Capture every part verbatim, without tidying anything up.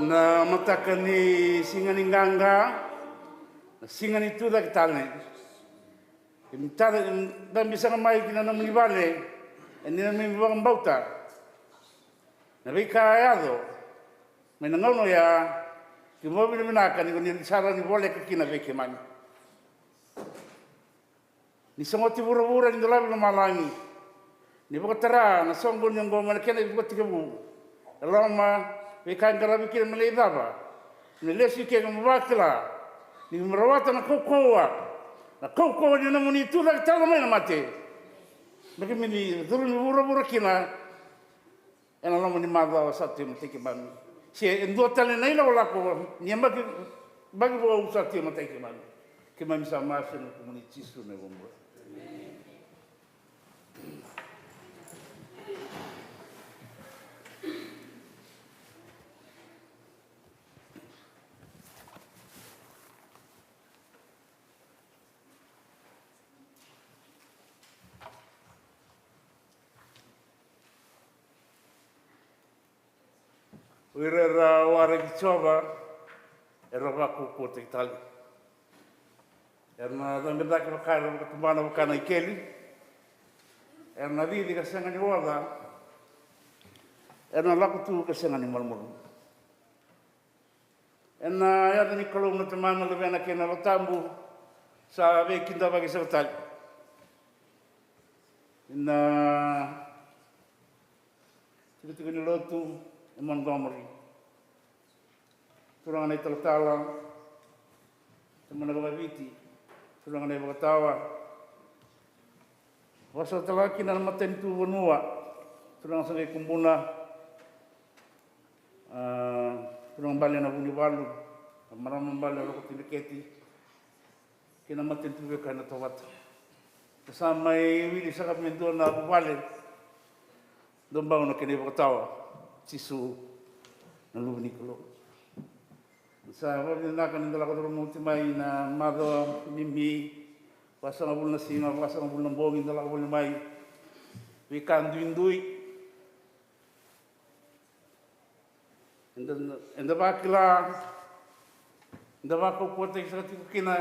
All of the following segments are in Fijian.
Na mataka ni siga ni qaqa, na siga ni tucake tale. Kemuni tale, dabe sara mai ki na nomuni vale, e ni na mimi vakabauta na veika e yaco mai na gauna oya. Keimami vakavinavinaka ni ko ni sara ni voleka kina vei keimami. Ni sogoti vuravura ni dolavi lomalagi. Ni vakatara na soqo ni oqo mai na kena ivakatekivu. E loma, veika e qaravi kina me lai cava. Me lesu i ke mo vakila ni me rawata na kaukauwa. Na kaukauwa ni nomuni tucake tale mai na mate. Me keimami curumi vuravura kina. Ena loma ni macawa sa tu e matai keimami. Se e dua tale na ilakolako ni yabaki, yabaki vou sa tu e matai keimami. Keimami sa masu ena yacamuni Jisu na iVakabula. O ira era waraki Jiova era vakaukauwataki tale. Era na cabe cake vaka era vakatubana vaka na ikeli. Era na cici ka sega ni oca. Era na lako tu ka sega ni malumalumu. Ena yaca ni Kalou na Tamana, Luvena kei na Yalo Tabu, sa veikidavaki sara tale. Na tikotiko ni lotu e Montgomery. Turaga na italatala, tamana vakaviti, turaga na ivakatawa. Vakasakataka kina na matanitu vanua, turaga sa qai kubuna, a, turaga bale na Vunivalu, a marama bale na Roko Tui Dreketi, kei na matanitu vei koya na Tovata. Sa mai wili saka me dua na vuvale, dua bau na kena ivakatawa, Jisu na Luve ni Kalou. Sa vakavinavinaka ni da lako curuma oti mai na macawa bibi, vasagavulu na siga, vasagavulu na bogi, da lako voli mai. Veika duidui. Eda, eda vakila, eda vakaukauwataki saka tiko kina.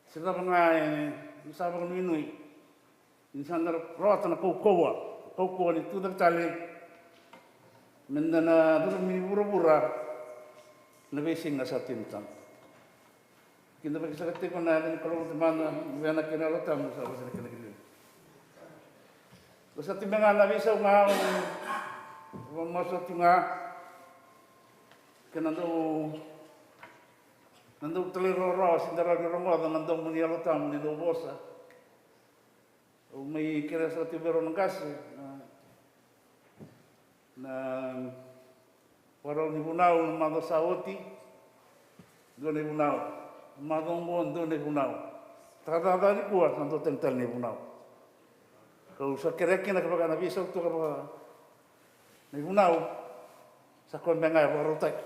Se cava ga e, sa vakanuinui. Ni sa na rawata na kaukauwa, kaukauwa ni tucake tale. Meda na curumi ni vuravura na veisiga sa tini tana. Kidavaki saka tiko na yaca ni Kalou Tamada, Luvena kei na Yalo Tabu, sa vosa na kena kidavaki. Vosa tiko ga na veisau ga, au vamasu tiko ga. Kei na dau, na dau talairawarawa, se da rawa ni rogoca na domo ni Yalo Tabu ni dau vosa. Au mai kerea saka tiko vei rau na qase na, na vakarau ni vunau na macawa sa oti. Dua na ivunau. Macawa oqo dua na ivunau. Takacaca nikua sa dua tani tale na ivunau. Kau sa kerea kina kevaka na veisau toka vaka na ivunau sa koya beka ga e vakarautaki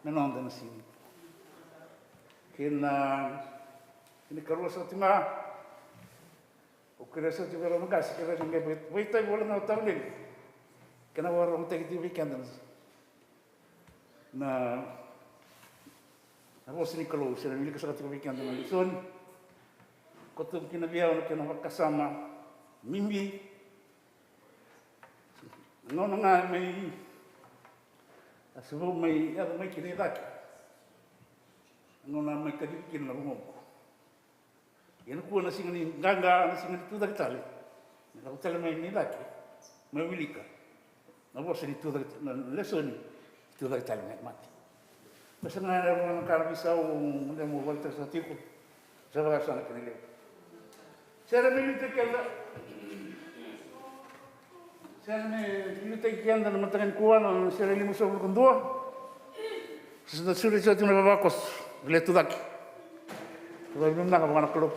me noda na siga. Kei na, kei na karua saka tiko ga. Au kerea saka tiko vei rau na qase, kerea ni qai vakaitavi wale na taulele. Kei na vakarogotaki tiko vei keda na, na vosa ni Kalou, se na wilika saka tiko vei keda na lesoni. Koto kina vei au na kena vakasama bibi. Na gauna ga mai, a se vou mai, yaco mai kina i cake. Na gauna mai kacivi kina na rugoqu. Ia nikua na siga ni qaqa, na siga ni tucake tale. Me lako tale mai ni cake, mai wilika na vosa ni tucake, na lesoni ni tucake tale mai mate. Vasa ga na rua na ka na veisau, de mo vale tale sa tiko. Sa vaka sa na kena levu. Sere me lite keda. Ena me liutaki keda na mataka nikua na sere limasagavulu ka dua. Sa da suri soti na vavakoso. Letu cake. Vakavinaka vaka na Kalou.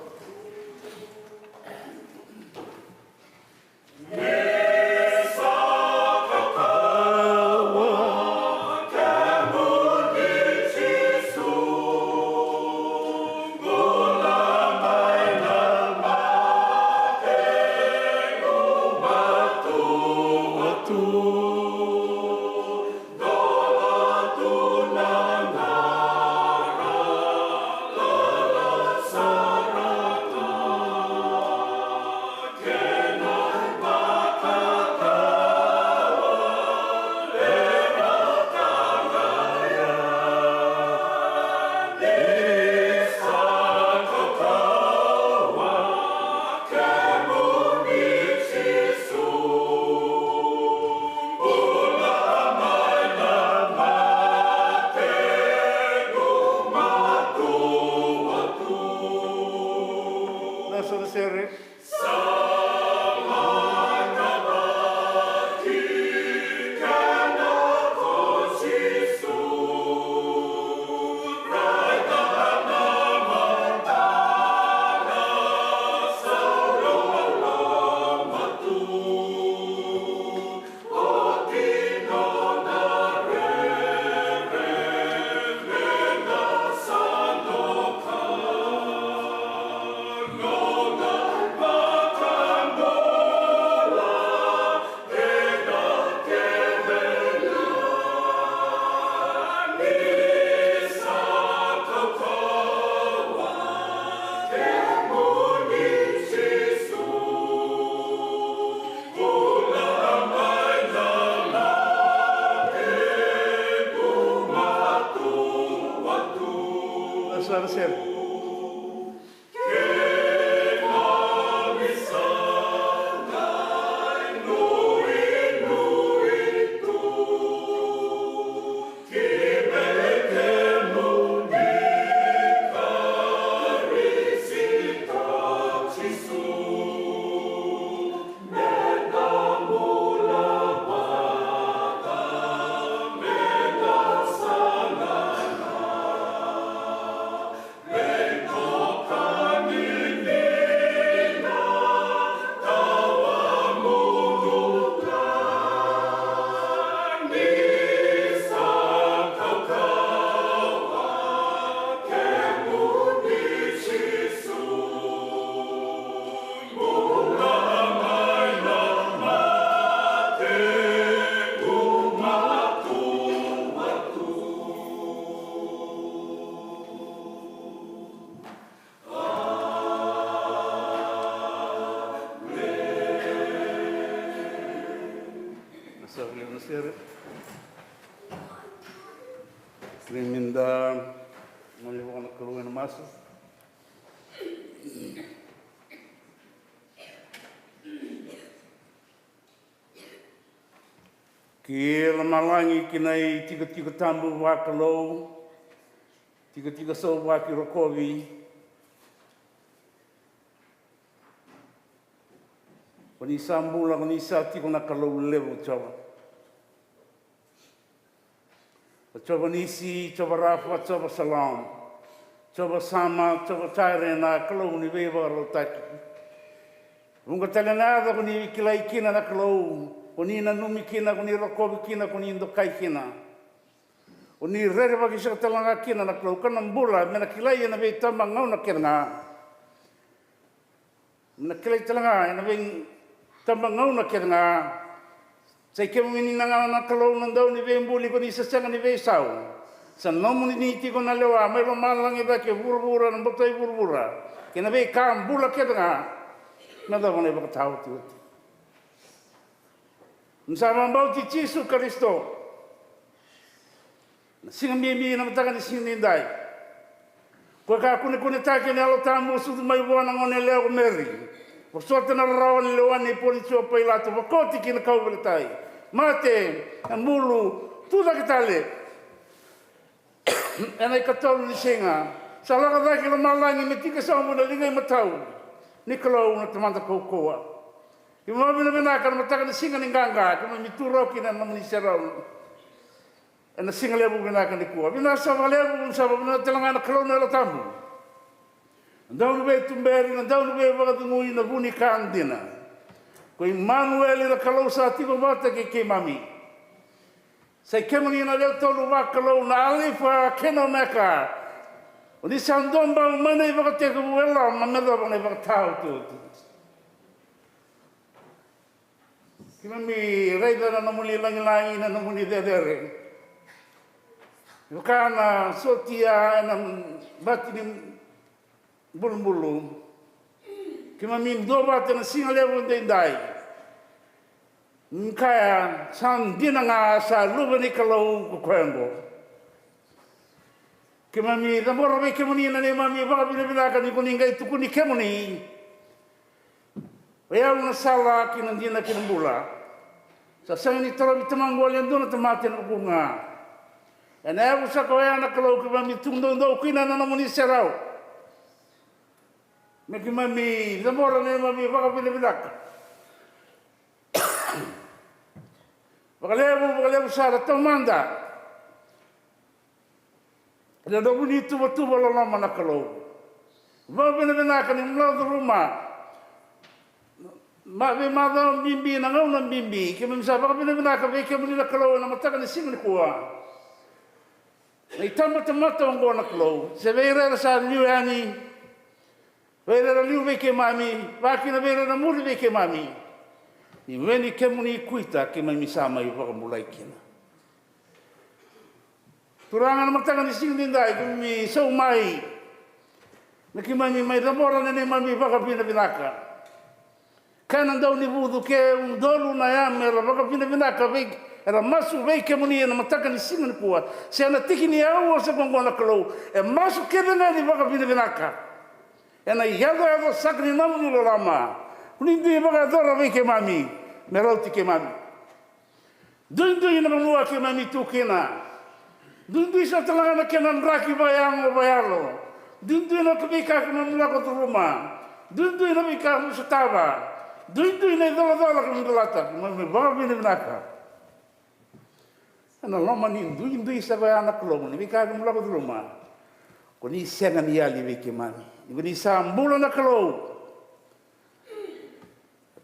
Na sa vuli na sere. Sere me da mani vaka na Kalou ena masu. Ki lomalagi, ki na itikotiko tabu vakalou, tikotiko sau vakirokovi. Ko ni sa bula, ko ni sa tiko na Kalou levu, Jiova. O Jiova Nisi, Jiova Rafa, Jiova Salom, Jiova Sama, Jiova Jaire, na Kalou ni veivakarautaki. Vuqa tale na yaca ko ni kilai kina na Kalou, ko ni nanumi kina, ko ni rokovi kina, ko ni dokai kina. Ko ni rerevaki saka tale ga kina na Kalou, ka na bula me na kilai ena veitabagauna kece ga. Na kilai tale ga ena veitabagauna kece ga. Sa i kemuni na gana na Kalou na dau ni veibuli, ko ni sa sega ni veisau. Sa nomuni ni tiko na lewa mai lomalagi cake, vuravura, na batoa i vuravura, kei na veika bula kece ga. Me yacova na ivakataotioti. Ni sa vakabauti Jisu Karisito. Na siga bibi na mataka ni siga nidai. Koya ka kunekunetaki ena Yalo Tabu, sucu mai vua na gone yalewa ko Meri. Vosota na rarawa ni lewa nei Ponitio Pailato, vakoti ki na kauveilatai. Mate, na bulu, tu cake tale ena ikatolu ni siga. Sa lako cake i lomalagi me tiko sobu ena liga imatau ni Kalou na Tamada kaukauwa. Keimami vakavinavinaka na mataka ni siga ni qaqa keimami tu rawa kina ena nomuni serau ena siga levu vinaka nikua. Vinaka sara vakalevu, vinaka sara vakalevu tale ga na Kalou na Yalo Tabu. Na Dauniveituberi, na Dauniveivakacegui, na vu ni ka dina. Ko Imanueli, na Kalou sa tiko vata kei keimami. Sa i kemuni na lewe tolu vakalou, na Alifa kei na Omeka. O ni sa dua bau mai na ivakatekivu e loma me yacova na ivakataotioti. Keimami raica na nomuni lagilagi, na nomuni cecere. Vaka na sotia ena bati ni bulubulu. Keimami duavata ena siga levu edaidai. Ni kaya sa dina ga sa luve ni Kalou ko koya oqo. Keimami cabora vei kemuni na neimami vakavinavinaka ni ko ni qai tukuni kemuni. O yau na sala kei na dina kei na bula. Sa sega ni torovi Tamaqu wale e dua na tamata ena vukuqu ga. Ena yavu saka oya na Kalou keimami tu doudou kina ena nomuni serau. Me keimami cabora na neimami vakavinavinaka. Vakalevu, vakalevu sara taumada. Ena nomuni tuvatuva loloma na Kalou. Vakavinavinaka ni lako curuma na veimacawa bibi, na gauna bibi. Keimami sa vakavinavinaka vei kemuni na Kalou ena mataka ni siga nikua. Na itabatamata oqo na Kalou, se vei ira era sa liu yani, vei ira era liu vei keimami, vakakina vei ira na muri vei keimami. Ni vei kemuni kuita keimami sa mai vakabulai kina. Turaga, na mataka ni siga nidai keimami sau mai me keimami mai cabora na neimami vakavinavinaka. Kaya na Daunivucu, ke udolu na yame era vakavinavinaka vei, era masu vei kemuni ena mataka ni siga nikua, se na tiki ni aua sa oqo na Kalou, e masu kece ga ni vakavinavinaka. Ena yacoyaco saka ni nomuni loloma, ko ni dui vakayacora vei keimami me rauti keimami. Duidui na vanua keimami tu kina. Duidui sara tale ga na kena draki vakayago vakayalo. Duidui na veika keimami lako curuma. Duidui na veika keimami sotava. Duidui na icolacola keimami colata, keimami vakavinavinaka. Ena loma ni duidui sara ya na Kalou ni veika keimami lako curuma. Ko ni sega ni yali vei keimami, ni ko ni sa bula na Kalou.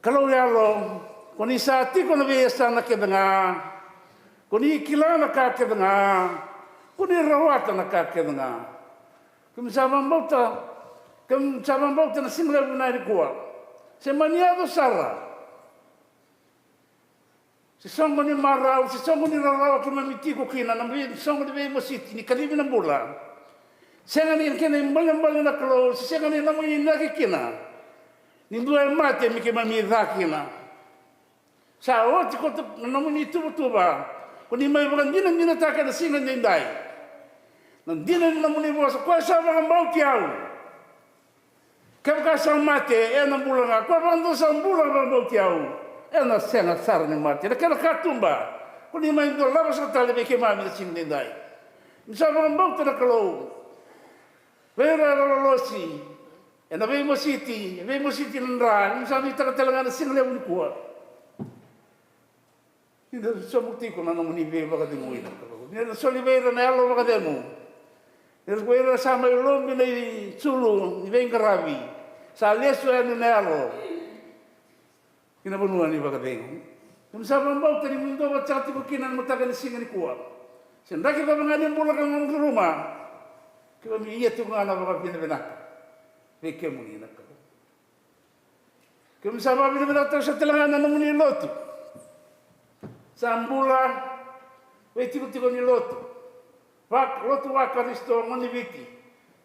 Kalou yalo, ko ni sa tiko na veiyasana kece ga. Ko ni kila na ka kece ga. Ko ni rawata na ka kece ga. Keimami sa vakabauta, keimami sa vakabauta na siga levu nikua. Se mani yaco sara. Se soqo ni marau, se soqo ni rarawa keimami tiko kina, na vei, soqo ni veimositi ni kacivi na bula. Sega ni kena ibalebale na Kalou, se sega ni nomuni inaki kina ni dua e mate me keimami ca kina. Sa oti koto na nomuni tuvatuva, ko ni mai vakadinadinataka ena siga nidai. Na dina ni nomuni vosa, ko koya sa vakabauti au, kevaka sa mate, ena bula ga. Ko koya vakadua sa bula, vakabauti au, ena sega sara ni mate. Na kena katuba, ko ni mai dolava sara tale vei keimami na siga nidai. Ni sa vakabauta na Kalou vei ira era lolosi ena veimositi, veimositi na dra, ni sa nuitaka tale ga na siga levu nikua. Ni da sobu tiko na nomuni veivakacegui na Kalou. Ni da soli vei ira na yalo vakacegu. Ni da vei ira sa mai lobi na isulu ni veiqaravi. Sa lesu yani na yalo ki na vanua ni vakacegu. Keimami sa vakabauta ni mudou vata tiko kina na mataka ni siga nikua. Se draki cava ga ni bula ka gona curuma, keimami ia tiko ga na vakavinavinaka vei kemuni na Kalou. Keimami sa vakavinavinaka tale ga na nomuni lotu. Sa bula, veitikotiko ni lotu. Vak-, lotu vaKarisito, gone ni Viti.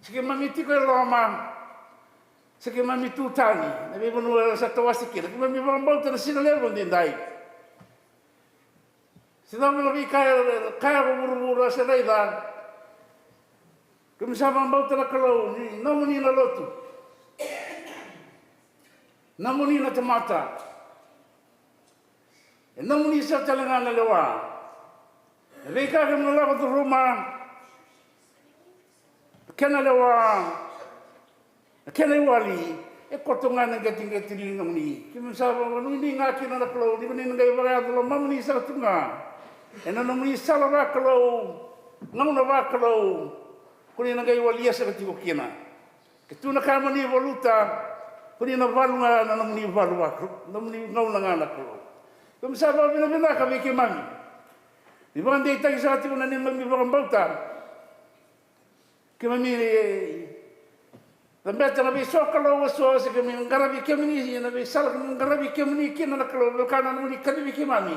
Se keimami tiko e loma, se keimami tu tani, na veivanua era sa tawasi kina. Keimami vakabauta na siga levu nidai. Se cava na veika e kaya ko vuravura se raica. Keimami sa vakabauta na Kalou ni nomuni na lotu. Nomuni na tamata. E nomuni sa tale ga na lewa. E veika keimami lako curuma. Kena lewa. Kena iwali. E koto ga na qeteqete ni nomuni. Keimami sa vakanuinui ga kina na Kalou, ni ko ni na qai vakayaco lomamuni sara tu ga ena nomuni sala vakalou, gauna vakalou, ko ni na qai walia sara tiko kina. Ke tu na ka mo ni valuta, ko ni na valu ga na nomuni valu vakalou, nomuni gauna ga na Kalou. Keimami sa vakavinavinaka vei keimami ni vakadeitaki sara tiko na neimami vakabauta. Keimami, e, cabeta na veisokalou eso, se keimami qaravi kemuni ena veisala keimami qaravi kemuni kina na Kalou, me vaka na nomuni kacivi keimami.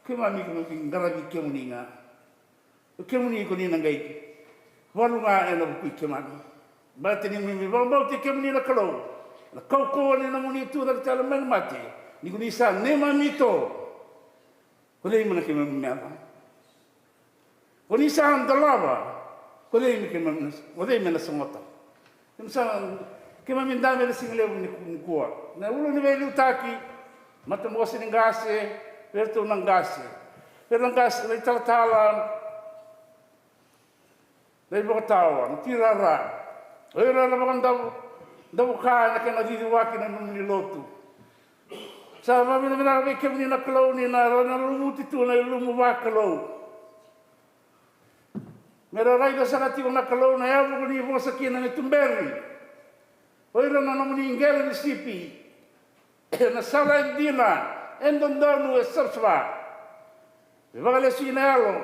Keimami, keimami qaravi kemuni ga. O kemuni ko ni na qai valu ga ena vuku i keimami. Baleta ni keimami vakabauti kemuni na Kalou, na kaukauwa ni nomuni tucake tale mai na mate, ni ko ni sa neimami ito. Ko cei me na keimami meca? Ko ni sa dolava, ko cei me keimami na, ko cei me na sogota? Keimami sa, keimami dabe ena siga levu ni, nikua. Na ulu ni veiliutaki, matabose ni qase, vei iratou na qase, vei ira na qase, na italatala, na ivakatawa, na tirara. O ira na vakadavu, davuka ena kena cicivaki na nomuni lotu. Sa vakavinavinaka vei kemuni na Kalou ni na, na lumuti tu na ilumu vakalou. Me ra raica sara tiko na Kalou na yavu ko ni vosa kina me tuberi. O ira na nomuni qele ni sipi. Ena sala e dina, e dodonu, e savasava. Me vakalesuya na yalo.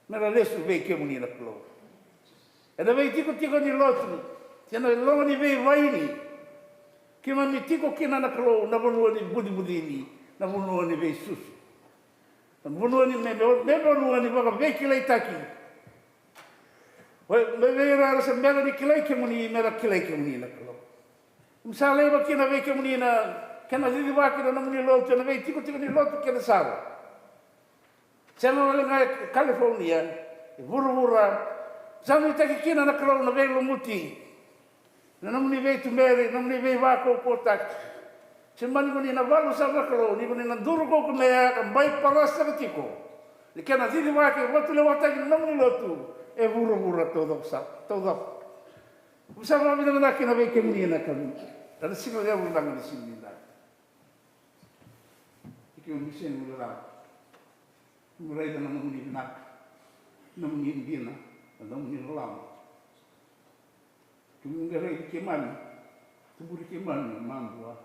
Me ra lesu vei kemuni na Kalou. Ena veitikotiko ni lotu, se na loma ni veivaini, keimami tiko kina na Kalou, na vanua ni bucibucini, na vanua ni veisusu, na vanua ni me, me, me vanua ni vakaveikilaitaki. Oi, me vei ira era se bera ni kilai kemuni, me ra kilai kemuni na Kalou. Keimami sa laiva kina vei kemuni na kena cicivaki na nomuni lotu, ena veitikotiko ni lotu kece sara. Sega wale ga e California, e vuravura. Sa nuitaki kina na Kalou na veilumuti, na nomuni veituberi, nomuni veivakaukauwataki. Se mani ko ni na valu sara na Kalou, ni ko ni na duru kaukaua me ya ka bai parasa sara tiko. Ni kena cicivaki, vatulewataki na nomuni lotu e vuravura taucoko sara, taucoko. Au sa vakavinavinaka kina vei kemuni na Kalou. Ena siga levu na nomuni siga ni daku. Ike o miseni mo lala. Mo raica na nomuni vinaka, nomuni dina, na nomuni loloma. Kemuni qai raici keimami, tuburi keimami, mabua.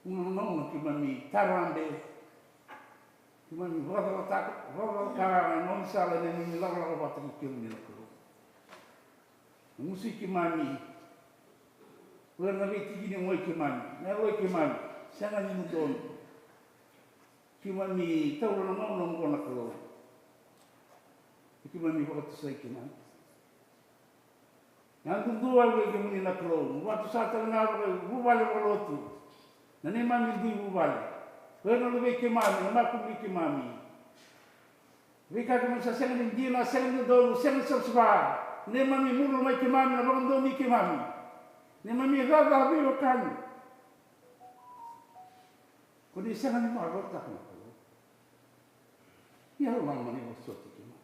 Una na gauna keimami tarabe, keimami vakacalataka, vakacalaka na gaunisala ni neimami lakolako vata kei kemuni na Kalou. Na gusu i keimami, o ira na veitiki ni yaloi keimami, na yaloi keimami sega ni dodonu. Keimami taura na gauna oqo na Kalou. Keimami vakatusai keimami. Yadudua vei kemuni na Kalou, mo vakatusa tale ga vakavuvale vakalotu. Na neimami dui vuvale, o ira na luvei keimami, na makubui keimami. Veika keimami sa sega ni dina, sega ni donu, sega ni savasava. Neimami mulu mai keimami, na vakadonui keimami. Neimami caca veiwekani. Ko ni sega ni marautaka na Kalou. Ia loloma ni vosoti keimami.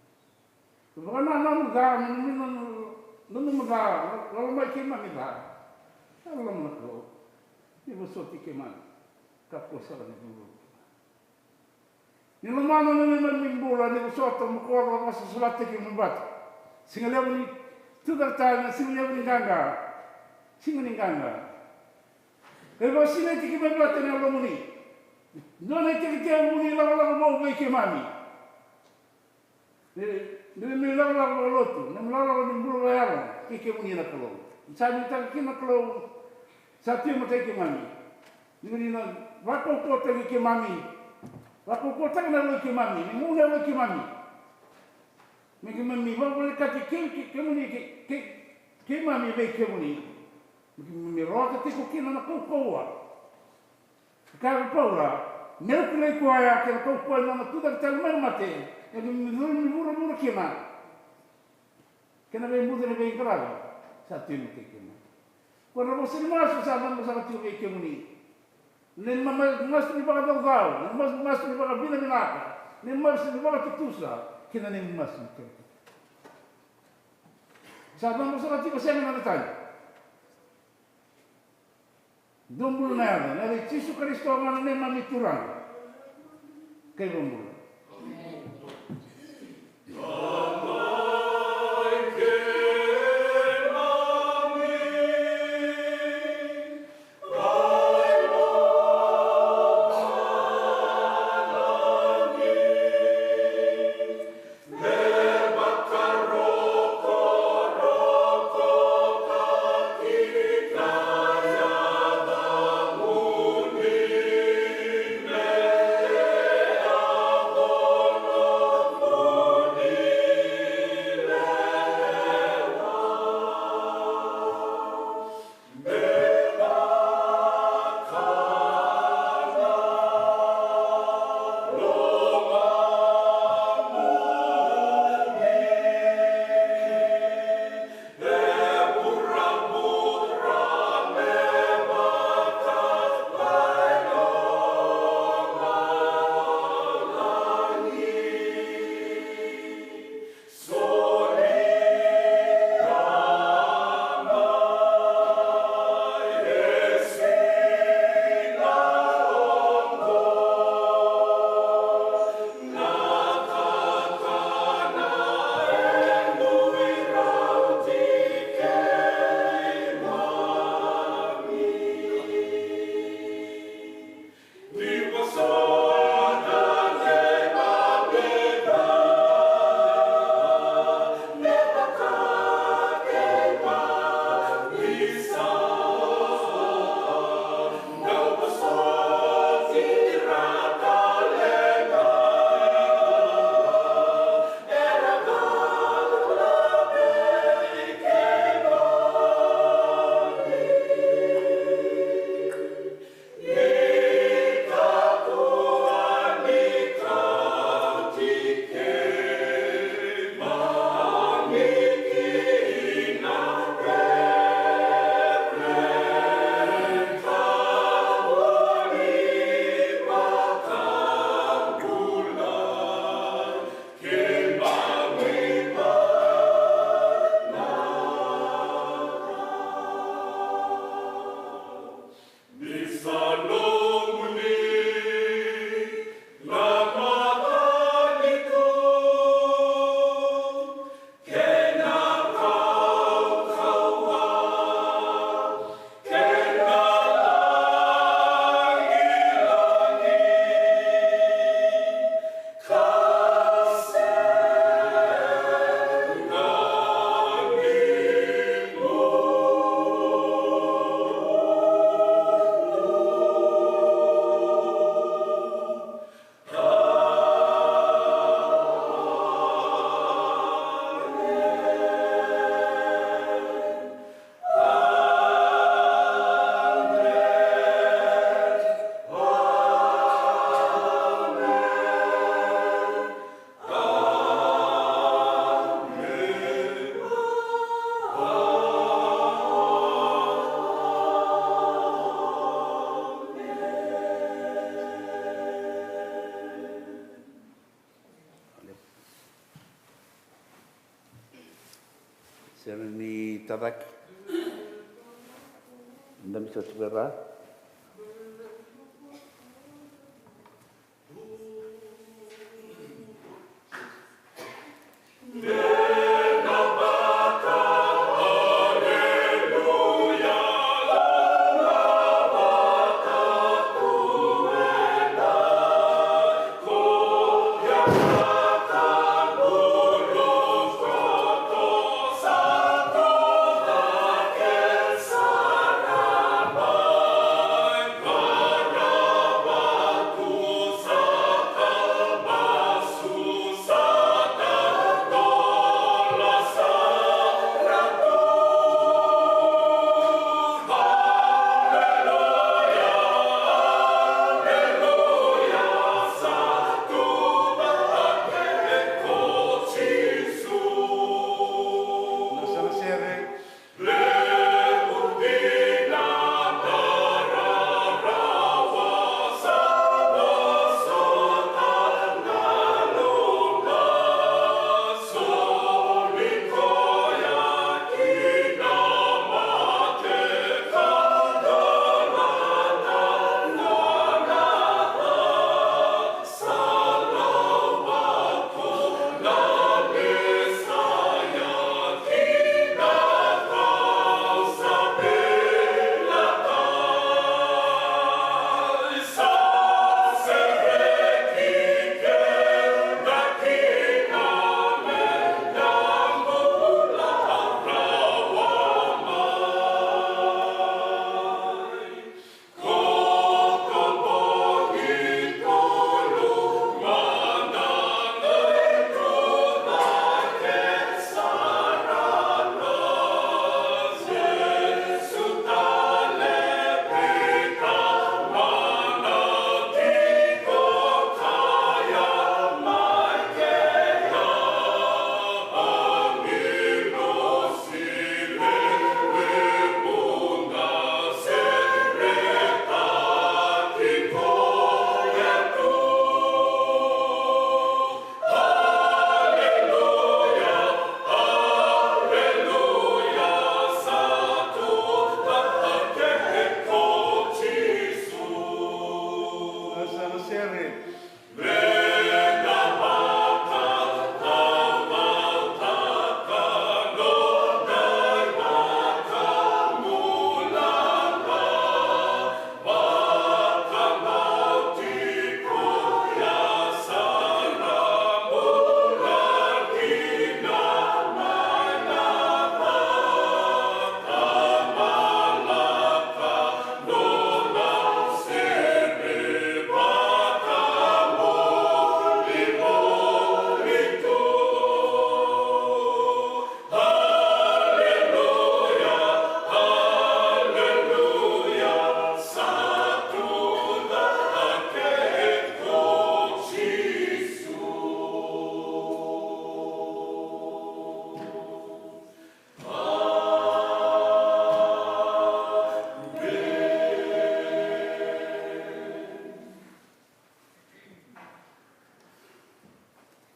Vakanananu ca, nanumi, nanumi ca, loloma i keimami ca. Ia loloma na Kalou ni vosoti keimami. Kakua sara ni vururu keimami. Ni lomana na neimami bula, ni vosota, mo koto, vakasavasavataki keimami vata. Siga levu ni tucake tale, na siga levu ni qaqa. Siga ni qaqa. Qai vakasinaiti keimami vata ena Yalomuni. Dua na itekitekivu ni lakolako vou vei keimami. Ni, ni, ni lakolako vakalotu, ni lakolako ni bula vakayalo, kei kemuni na Kalou. Sa nuitaki kina na Kalou, sa tu e matai keimami. Ni, ni na vakaukauwataki keimami. Vakaukauwataki na yaloi keimami, ni gunu na yaloi keimami. Me keimami vakavolekati kei, kei, kemuni, kei, kei, keimami vei kemuni. Me keimami rawata tiko kina na kaukauwa. Kaya ko Paula, meu kilai koya kei na kaukauwa ni nona tucake tale mai na mate, e keimami curu ni vuravura kina. Kei na veibuca ni veiqaravi, sa tu e matai keimami. Ko na vosa ni masu sa nanuma sara tiko vei kemuni. Ni ma-, ma-, masu ni vakacaucau, ni masu, masu ni vakavinavinaka, ni masu ni vakatutusa, kei na ni masu ni kerekere. Sa vakabauta sara tiko, sega na tani. Dou bula na yaca, na yaca i Jisu Karisito ga na neimami Turaga kei Vakabula. Sere ni tacake. Da mai sa tiko e ra.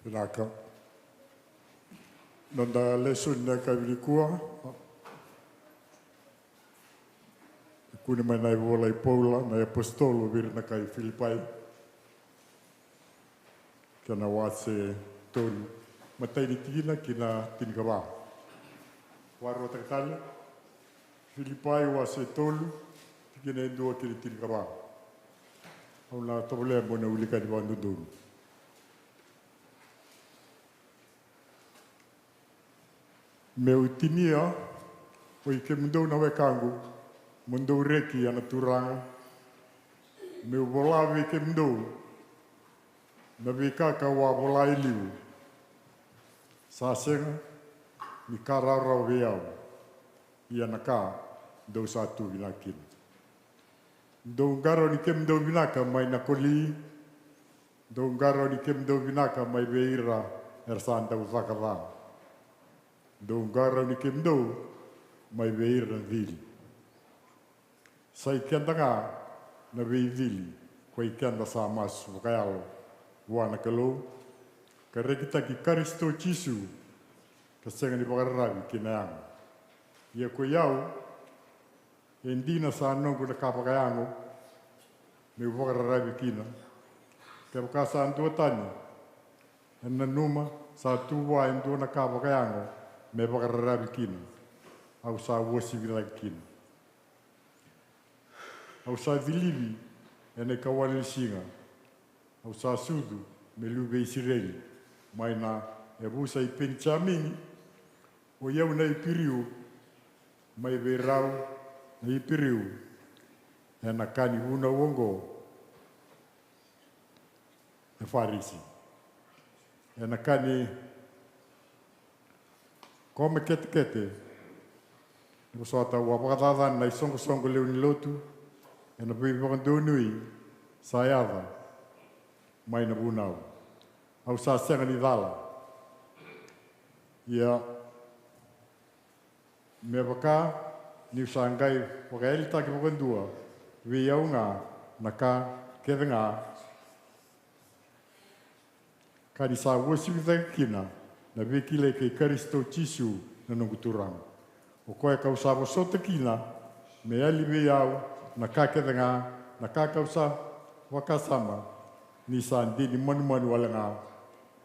Vinaka. Noda lesoni na yakavi nikua e kune mai na ivola i Paula na iapositolo vei ira na kai Filipai, kena wase tolu, matai ni tikina ki na tinikava. Vakarotaka tale, Filipai wase tolu, tikina e dua ki na tinikava. Au na tovolea mo na wilika ni vakadodonu. Meu tinia, oi kemudou na wekaqu, mo dou reki ena Turaga, meu vola vei kemudou na veika kau a vola e liu. Sa sega ni ka rawarawa vei au, ia na ka dou sa tu vinaka kina. Dou qarauni kemudou vinaka mai na koli, dou qarauni kemudou vinaka mai vei ira era sa dau caka ca. Dou qarauni kemudou mai vei ira na cili. Sa i keda ga na veicili, ko i keda sa masu vakayalo vua na Kalou, ka rekitaki Karisito Jisu, ka sega ni vakararavi ki na yago. Ia ko i au, e dina sa noqu na ka vakayago meu vakararavi kina. Kevaka sa dua tani e nanuma sa tu vua e dua na ka vakayago me vakararavi kina, au sa uasivi cake kina. Au sa cilivi ena ikawalu ni siga. Au sa sucu me luve i Isireli, mai na yavusa i Penijamini. O i au na Iperiu, mai vei rau na Iperiu, ena ka ni vunau oqo e Farisi. Ena ka ni kome ketekete, ni vosota, au a vakacacana na isoqosoqo lewe ni lotu ena veivakadonui sa yaco mai na vunau. Au sa sega ni cala. Ia me vaka niu sa qai vakayalitaki vakadua vei au ga na ka kece ga ka ni sa uasivi cake kina na veikilai kei Karisito Jisu na noqu Turaga. O koya kau sa vosota kina me yali vei au na ka kece ga, na ka kau sa vakasama ni sa dini manumanu wale ga,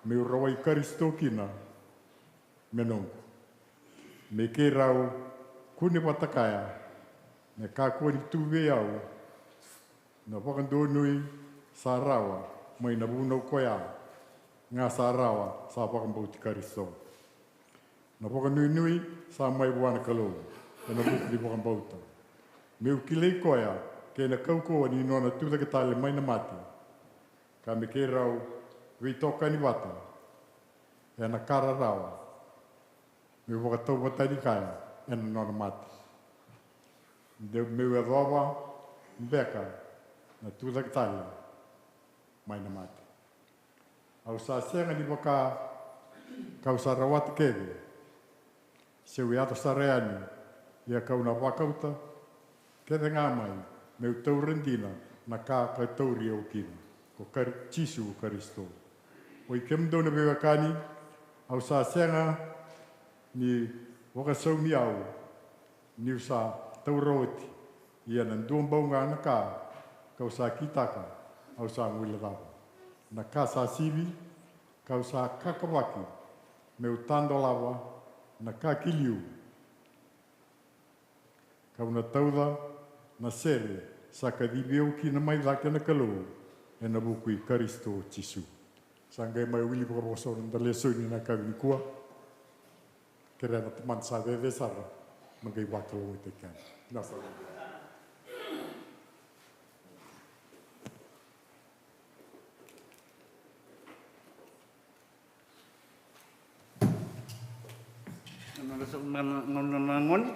meu rawai Karisito kina me noqu, me keirau kune vata kaya, me kakua ni tu vei au na vakadonui sa rawa mai na vunau koya ga sa rawa sa vakabauti Karisito. Na vakanuinui sa mai vua na Kalou ena vuku ni vakabauta, meu kilai koya kei na kaukauwa ni nona tucake tale mai na mate, ka me keirau veitokani vata ena ka rarawa, meu vakatauvatani kaya ena nona mate. De meu yacova beka na tucake tale mai na mate. Au sa sega ni vaka kau sa rawata kece, seu yaco sara yani, ia kau na vakauta kece ga mai meu taura dina na ka ka tauri au kina ko Kari-, Jisu Karisito. Oi kemudou na veiwekani, au sa sega ni vakasaumi au niu sa taura oti, ia na dua bau ga na ka kau sa kitaka, au sa guilecava na ka sa sivi, ka'u sa kakavaki me'u tadolava na ka ki liu, ka'u na tauca na sere sa kacivi au kina mai cake na Kalou ena vuku i Karisito Jisu. Sa qai mai wili vakavosa na noda lesoni na yakavi nikua. Kerea na Tamada sa cecere sara me qai vakalougatataki keda. Na sa Gauna sa, gauna, gauna na gone.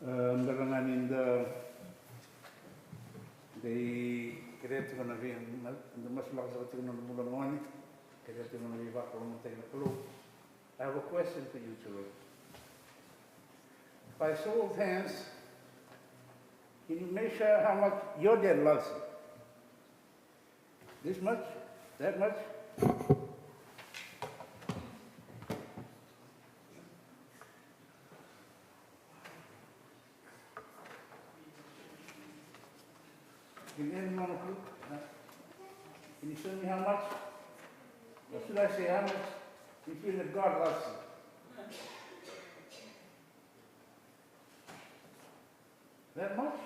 E, bera ga ni da, da kerea tiko na vei, na, da masulaka saka tiko na bula gone, kerea tiko na veivakalougatataki na Kalou. I have a question for you, children. By show of hands, can you measure how much your dad loves you? This much? That much? Can anyone of you, uh, can you show me how much? What should I say? How much you feel that God loves you? That much?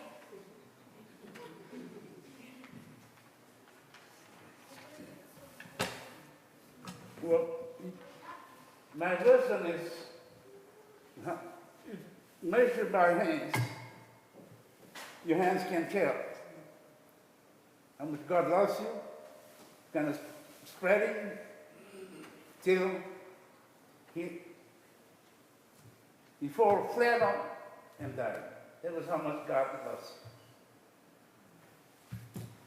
Well, my version is, uh, measured by hands. Your hands can tell how much God loves you, kind of spreading till he, he fall flat on and die. That was how much God loves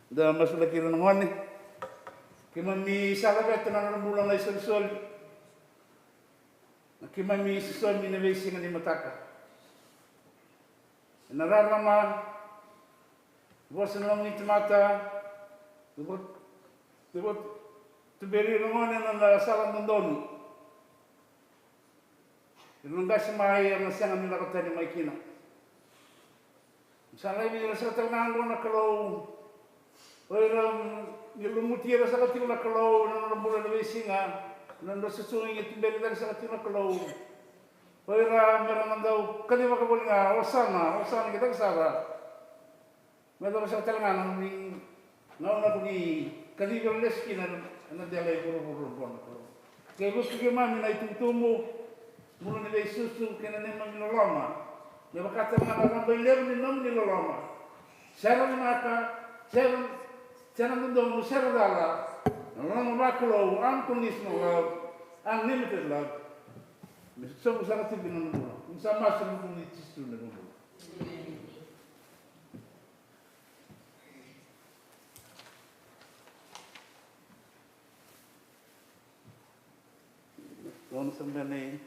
you. Da masulaki ira na gone. Keimami sa laveta na nodra bula na isolisoli. Na keimami sosomi na veisiga ni mataka. Ena rarama, vosa na nomuni tamata, tuberi ira na gone ena sala dodonu. Ira na qase mai era na sega ni lako tani mai kina. Sa laivi ira sara tale ga oqo na Kalou. O ira ni lumuti ira sara tiko na Kalou ena nodra bula ena veisiga, na nodra susugi e tuberi cake sara tiko na Kalou. O ira mera na dau kaci vakavoli ga, Osana, Osana, ke cake sara. Me yacova sara tale ga na nomuni gauna ko ni kacivi ira lesu kina ena dela i vuravura oqo na Kalou. Ke vuki keimami na itubutubu, bula ni veisusu kei na neimami loloma. Me vaka tale ga na raba i levu ni nomuni loloma. Sera vinaka, sera, sera dodonu, sera cala. Na loloma vakalou, unconditional love, unlimited love. Me sobu sara tiko na nomuni bula. Ni sa masu na nomuni Jisu na nomuni bula. Donu sa bera ni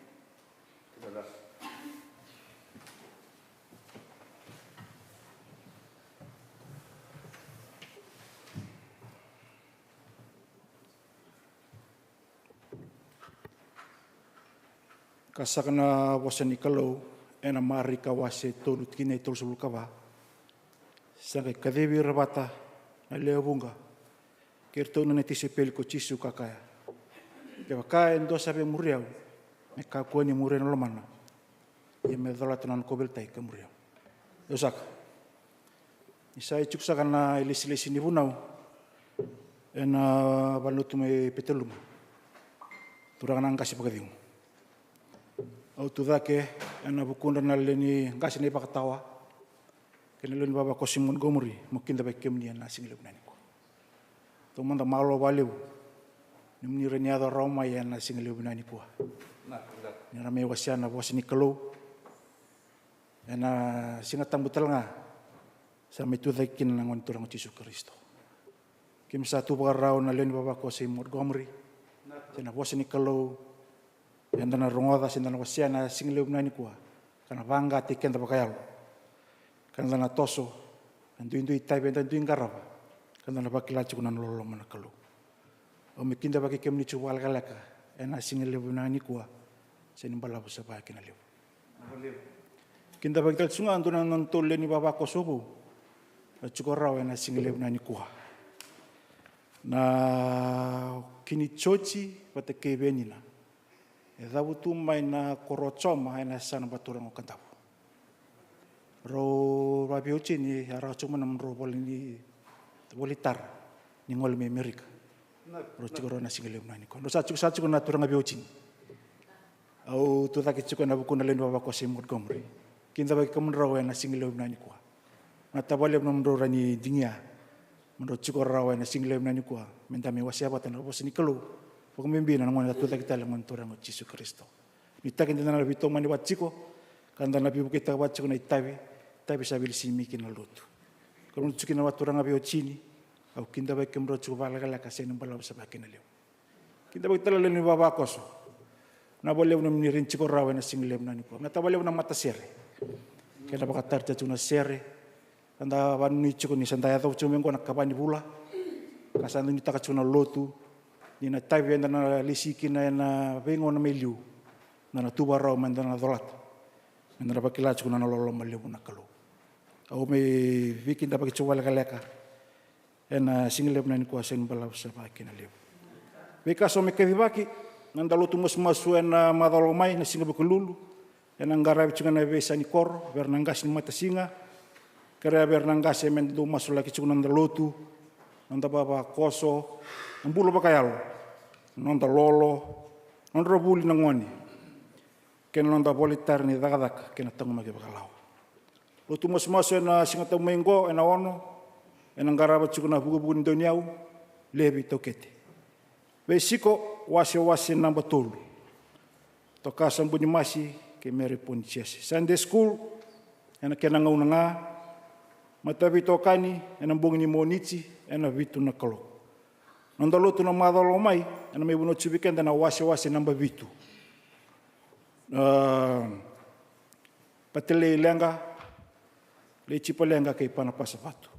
Ka saka na vosa ni Kalou ena Marika wase tolu tikina e tolusagavulu ka va. Sa qai kacivi ira vata na lewe vuqa kei iratou na nona tisaipeli ko Jisu ka kaya, kevaka e dua sa via muri au, me kakua ni muria na lomana, ia me colata na nona kauveilatai ka muri au. Io saka. Ni sa i tiko saka na ilesilesi ni vunau ena valenilotu mai Petaluma. Turaga na qase vakacegu. Au tu cake ena vukudra na lewe ni qase na iVakatawa kei na lewe ni vavakoso i Montgomery, meu kidavaki kemuni ena siga levu vinaka nikua. Taumada malo vakalevu ni moni rai ni yaco rawa mai ena siga levu vinaka nikua. Ni ra mai wasea na vosa ni Kalou ena Siga Tabu tale ga sa mai tucake kina na Gone Turaga o Jisu Karisito. Keimami sa tu vakarau na lewe ni vavakoso i Montgomery se na vosa ni Kalou eda na rogoca se da na wasea na siga levu vinaka nikua, ka na vaqati keda vakayalo, ka da na toso na duidui itavi eda dui qarava, ka da na vakila tiko na loloma na Kalou. Au me kidavaki kemuni tiko vakalekaleka ena siga levu vinaka nikua, se ni balavu sa vaka kina levu. Kidavaki tale tiko ga dua na nodatou lewe ni vavakoso vou, na tiko rawa ena siga levu vinaka nikua, na Kini Joji vata kei Venina. E cavutu mai na koro o Joma ena yasana vakaturaga o Kadavu. Rau vaveiwatini, a rawa tiko mai na nodrau vola ni, vola ni tara ni gole mai Amerika. Rau tiko rau ena siga levu vinaka nikua. Rau sa tiko, sa tiko na turaga veiwatini. Au tu cake tiko ena vuku na lewe ni vavakoso i Montgomery. Kidavaki kemudrau ena siga levu vinaka nikua. Na tavalevu nomudrau rai ni digia. Mo drau tiko rawa ena siga levu vinaka nikua, me da mai wasea vata na vosa ni Kalou, vakabibi na gauna da tucake tale na Gone Turaga o Jisu Karisito. Ni taki da na veitomani vata tiko, ka da na veivuketaka vata tiko na itavi, itavi sa veilesi mai kina na lotu. Ka noda tiko kina vakaturaga veiwatini, au kidavaki kemudrau tiko vakalekaleka, sega ni balavu sa vaka kina levu. Kidavaki tale na lewe ni vavakoso. Na vakalevu na nomuni rai ni tiko rawa ena siga levu vinaka nikua. Na tavalevu na matasere. Keda vakatari tiko na sere. Ka da vanuinui tiko ni sa da yacova tiko mai oqo na ikava ni vula. Ka sa da nuitaka tiko na lotu. Ni na itavi eda na lesi kina ena veigauna mai liu. Da na tu vakarau me da na colata. Me da na vakila tiko na loloma levu na Kalou. Au mai veikidavaki tiko vakalekaleka Ena siga levu na nikua, sa ni balavu sa vakakina levu. Veika sa mai kacivaki, na noda lotu masumasu ena macawa mai na siga Vukelulu, ena qaravi tiko ga na veisa ni koro vei ira na qase ni matasiga. Kerea vei ira na qase me da dau masulaki tiko na noda lotu, noda vavakoso, na bula vakayalo, noda lolo, nodra vuli na gone, kei na noda volitara ni cakacaka kei na taqomaki vakalawa. Lotu masumasu ena siga tabu mai oqo ena ono, ena qarava tiko na vukevuke ni dauniyau, Levi Taukete. Veisiko, wasewase naba tolu. Toka Sabunimasi kei Mere Ponisiasi. Sunday school, ena kena gauna ga. Mataveitokani, ena bogi ni Moniti, ena vitu na kaloko. Noda lotu na macawa mai, ena mai vanua tiko vei keda na wasewase naba vitu. Ah, Patelei Leqa, Leitipa Leqa kei Panapasa Vatu.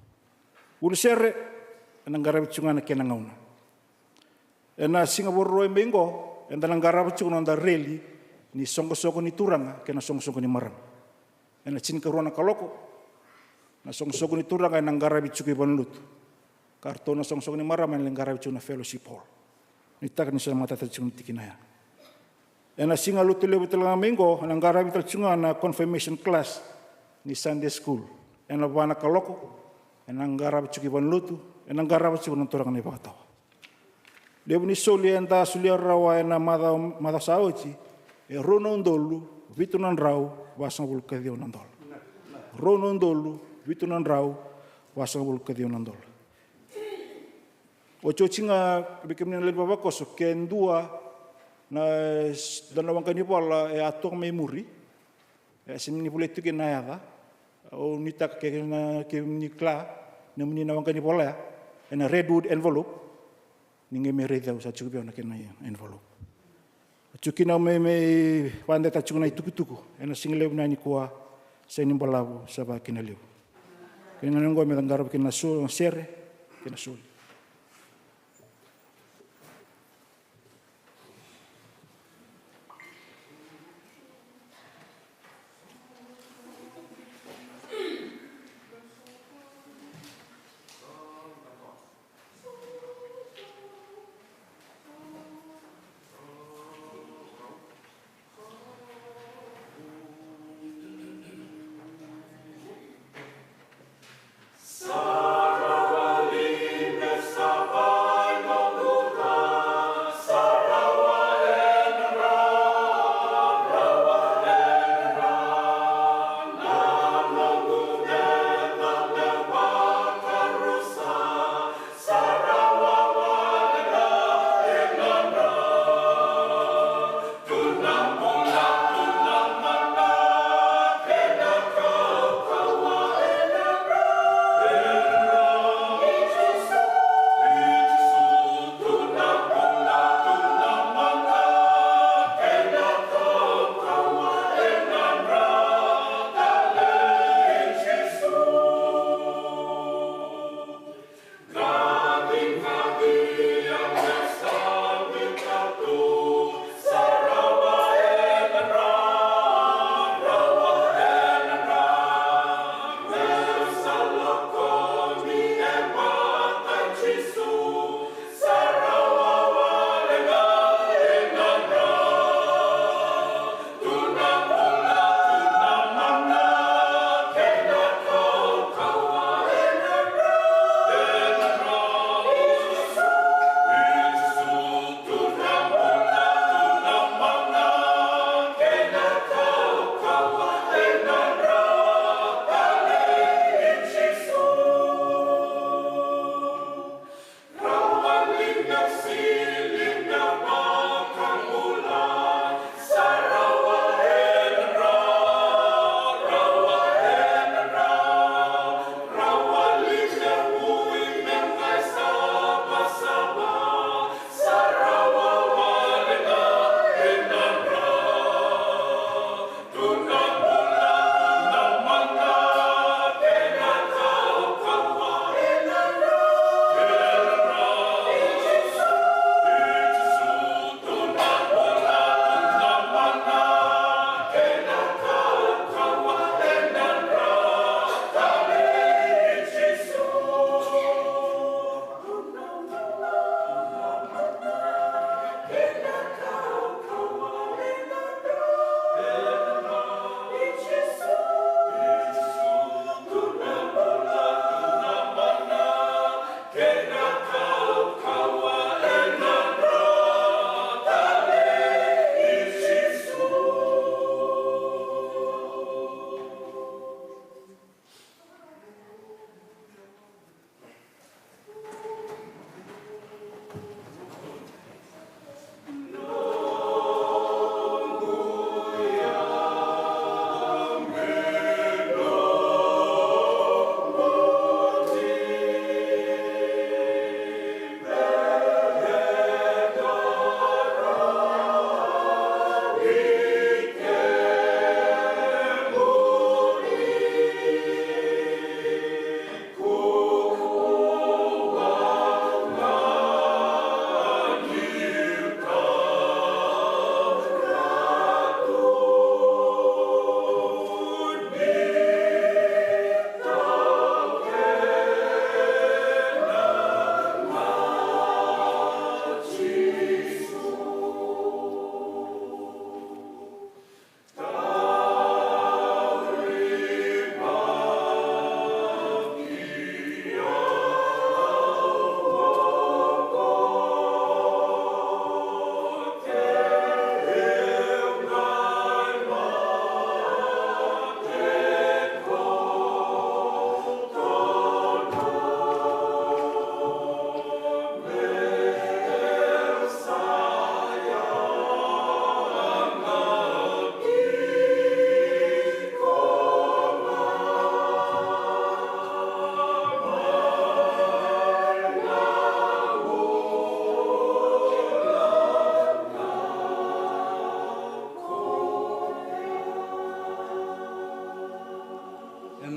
Vulusere, ena qaravi tiko ga na kena gauna. Ena siga Vakarauwai mai oqo, eda na qarava tiko na noda reli ni soqosoqo ni turaga kei na soqosoqo ni marama. Ena tinikarua na kaloko, na soqosoqo ni turaga ena qaravi tiko i valenilotu. Ka ratou na soqosoqo ni marama ena qaravi tiko na fellowship hall. Nuitaka ni sa matata tiko na tikina ya. Ena siga Lotulevu tale ga mai oqo, ena qaravi tale tiko ga na confirmation class ni Sunday school. Ena va na kaloko, ena qaravi tiko i valenilotu, ena qarava tiko na turaga na iVakatawa. Levu ni soli eda solia rawa ena macawa, macawa sa oti, e rua na udolu vitu na drau vasagavulu ka ciwa na dola. Rua na udolu vitu na drau vasagavulu ka ciwa na dola. Otioti ga, vei kemuni na lewe ni vavakoso, ke dua na, dua na waqa ni vola e a toka mai muri, e sega ni volai tu kina na yaca. Au nuitaka ke na, kemuni kila, nomuni na waqa ni vola ya, ena Redwood envelope, ni qai mai raici au, sa tiko vei au na kena envelope. Tiko kina au mai, mai vakadeitaka tiko na itukutuku ena siga levu na nikua, sa ni balavu sa vakakina levu. Kena gauna oqo me da qaravi kina na so-, sere kei na soli.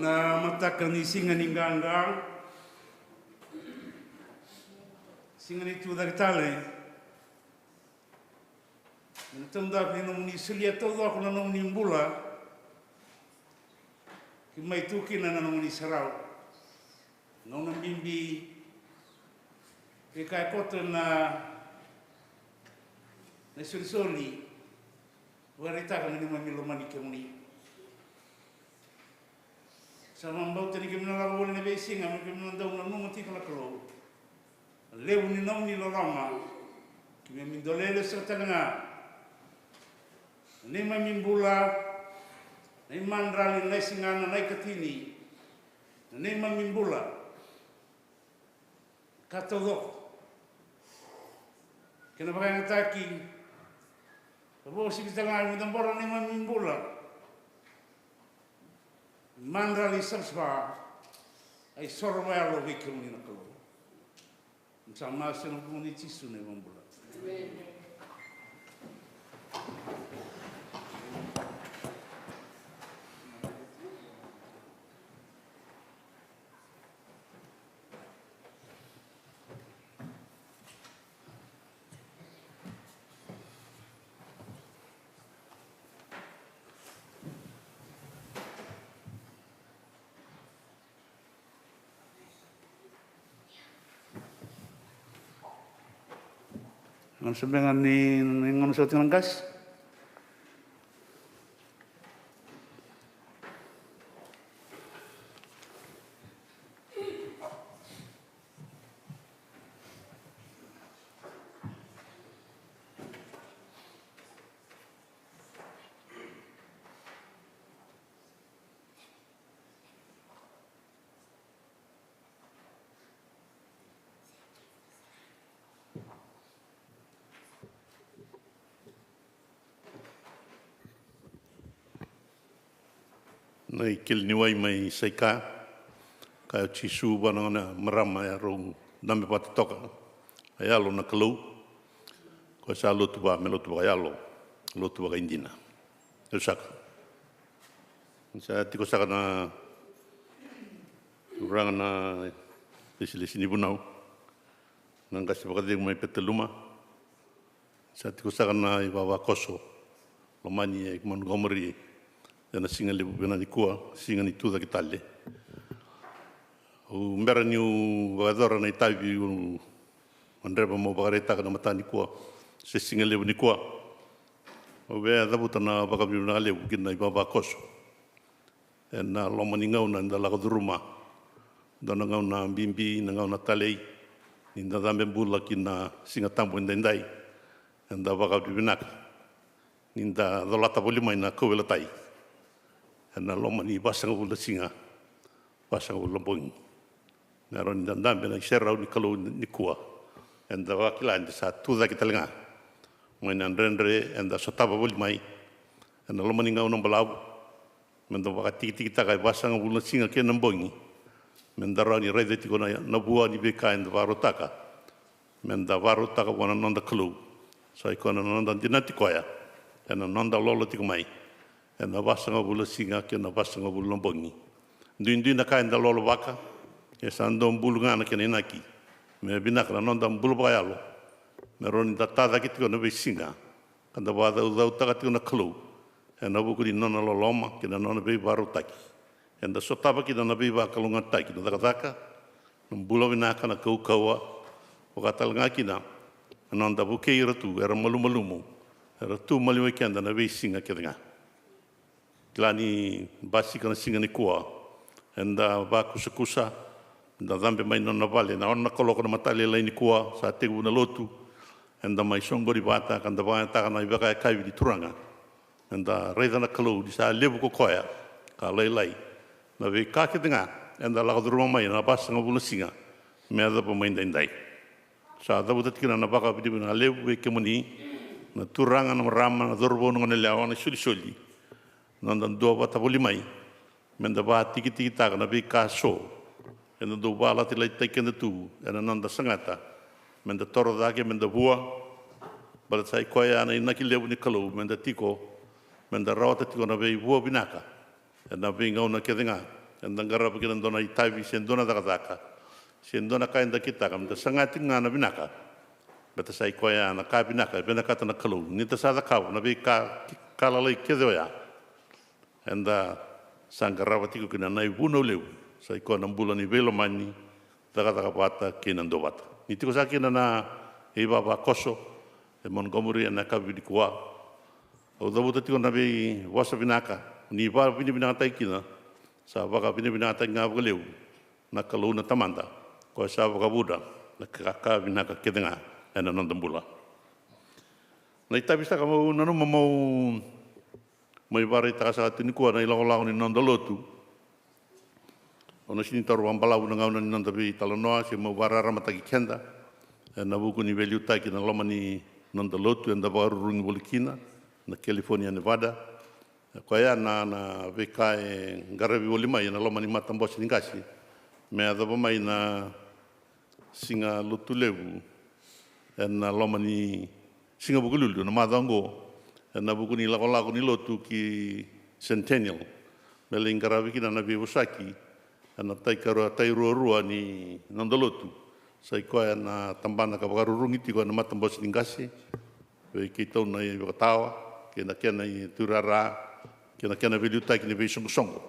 Na mataka ni siga ni qaqa, siga ni tucake tale, ena taudaku ni nomuni solia taucoko na nomuni bula, ki mai tu kina na nomuni sarau. Gauna bibi ke ka e koto na na isolisoli. Vakaraitaka na neimami lomani kemuni. Sa vakabauta ni kemuni na lako voli na veisiga me kemuni na dau nanuma tiko na Kalou. Na levu ni nomuni loloma, keimami dolele sara tale ga na neimami bula, na imadrali, na isigana, na ikatini, na neimami bula. Ka taucoko. Kena vakayagataki, ka vakauasivi tale ga me da bora na neimami bula. Madrali savasava, a isoro vakayalo vei kemuni na Kalou. Sa masu ena vuku ni Jisu na iVakabula. Gauna sa beka ni, ni gauna sa oti na qase. Na ikeli ni wai mai Saika, kaya o Jisu vua na gone marama e rau dabe vata toka, a yalo na Kalou. Ko sa lotu va me lotu vakayalo, lotu vakaidina. E saka. Sa tiko saka na turaga na lesilesi ni vunau, na qase vakacegu mai Petaluma. Sa tiko saka na ivavakoso lomani e Montgomery ena siga levu vinaka nikua, siga ni tucake tale. Au bera niu vakayacora na itavi au gadreva meu vakaraitaka na mataka nikua se siga levu nikua. Au via cavuta na vakavinavinaka levu ki na ivavakoso ena loma ni gauna eda lako curuma. Dua na gauna bibi, na gauna talei, ni da cabe bula ki na Siga Tabu edaidai. Eda vakavinavinaka ni da colata voli mai na kauveilatai ena loma ni vasagavulu na siga, vasagavulu na bogi. Me rawa ni da dabe ena iserau ni Kalou nikua. Eda vakila ni da sa tucake tale ga mai na dredre eda sotava voli mai ena loma ni gauna balavu. Me da vakatikitikitaka e vasagavulu na siga kei na bogi. Me da rawa ni raica tiko na, na vua ni veika eda vakarautaka. Me da vakarautaka vua na noda Kalou. Sa i koya na noda dinati koya ena noda lolo tiko mai ena vasagavulu na siga kei na vasagavulu na bogi. Duidui na ka eda lolovaka, e sa dau bulu ga na kena inaki. Me vinaka na noda bula vakayalo, me rawa ni da tacake tiko na veisiga ka da vakacaucautaka tiko na Kalou ena vuku ni nona loloma kei na nona veivakarautaki. Eda sotava kina na veivakalougatataki, na cakacaka, na bula vinaka, na kaukauwa, vaka tale ga kina na noda vukei ira tu era malumalumu, era tu maliwai keda na veisiga kece ga. Kila ni basika na siga nikua, eda vakusakusa, da cabe mai na nona vale na ono na kaloko na matalailai nikua, sa tekivu na lotu. Eda mai soqoni vata ka da vakayagataka na ivakayakavi ni Turaga. Eda raica na Kalou ni sa levu ko koya ka lailai na veika kece ga eda lako curuma mai ena vasagavulu na siga me yacova mai daidai. Sa cavuta tiko na vakavinavinaka levu vei kemuni na turaga, na marama, na cauravou, na goneyalewa, na isolisoli. Na noda duavata voli mai me da vakatikitikitaka na veika so eda dau vakalatilati keda tu ena noda sagata me da toro cake, me da vua. Baleta sa i koya na inaki levu ni Kalou me da tiko, me da rawata tiko na veivua vinaka ena veigauna kece ga eda qarava kina dua na itavi se dua na cakacaka se dua na ka eda kitaka, meda saga tiko ga na vinaka. Baleta sa i koya na ka vinaka e vinakata na Kalou, ni da sa cakava na veika, ka lalai kece oya, eda sa qarava tiko kina na ivunau levu, sa i koya na bula ni veilomani, cakacaka vata kei na duavata. Ni tiko saka kina na ivavakoso e Montgomery ena yakavi nikua, au cavuta tiko na veivosa vinaka, ni vakavinavinakataki kina, sa vakavinavinakataki ga vakalevu na Kalou na Tamada, koya sa vakavuna na ka, ka vinaka kece ga ena noda bula. Na itavi saka meu nanuma meu mai vakaraitaka saka tiko nikua na ilakolako ni noda lotu. Au na sega ni taura vakabalavu na gauna ni noda veitalanoa se meu vakararamataki keda ena vuku ni veiliutaki ena loma ni noda lotu eda vakarurugi voli kina na California, Nevada. E koya na, na veika e qaravi voli mai ena loma ni matabose ni qase me yacova mai na siga Lotulevu ena loma ni siga Vukelulu na macawa oqo, ena vuku ni lakolako ni lotu ki Centennial, me lai qaravi kina na veivosaki ena tai karua, tai ruarua ni noda lotu. Sa i koya na tabana ka vakarurugi tiko ena matabose ni qase vei keitou na ivakatawa kei na kena ituirara kei na kena veiliutaki ni veisoqosoqo.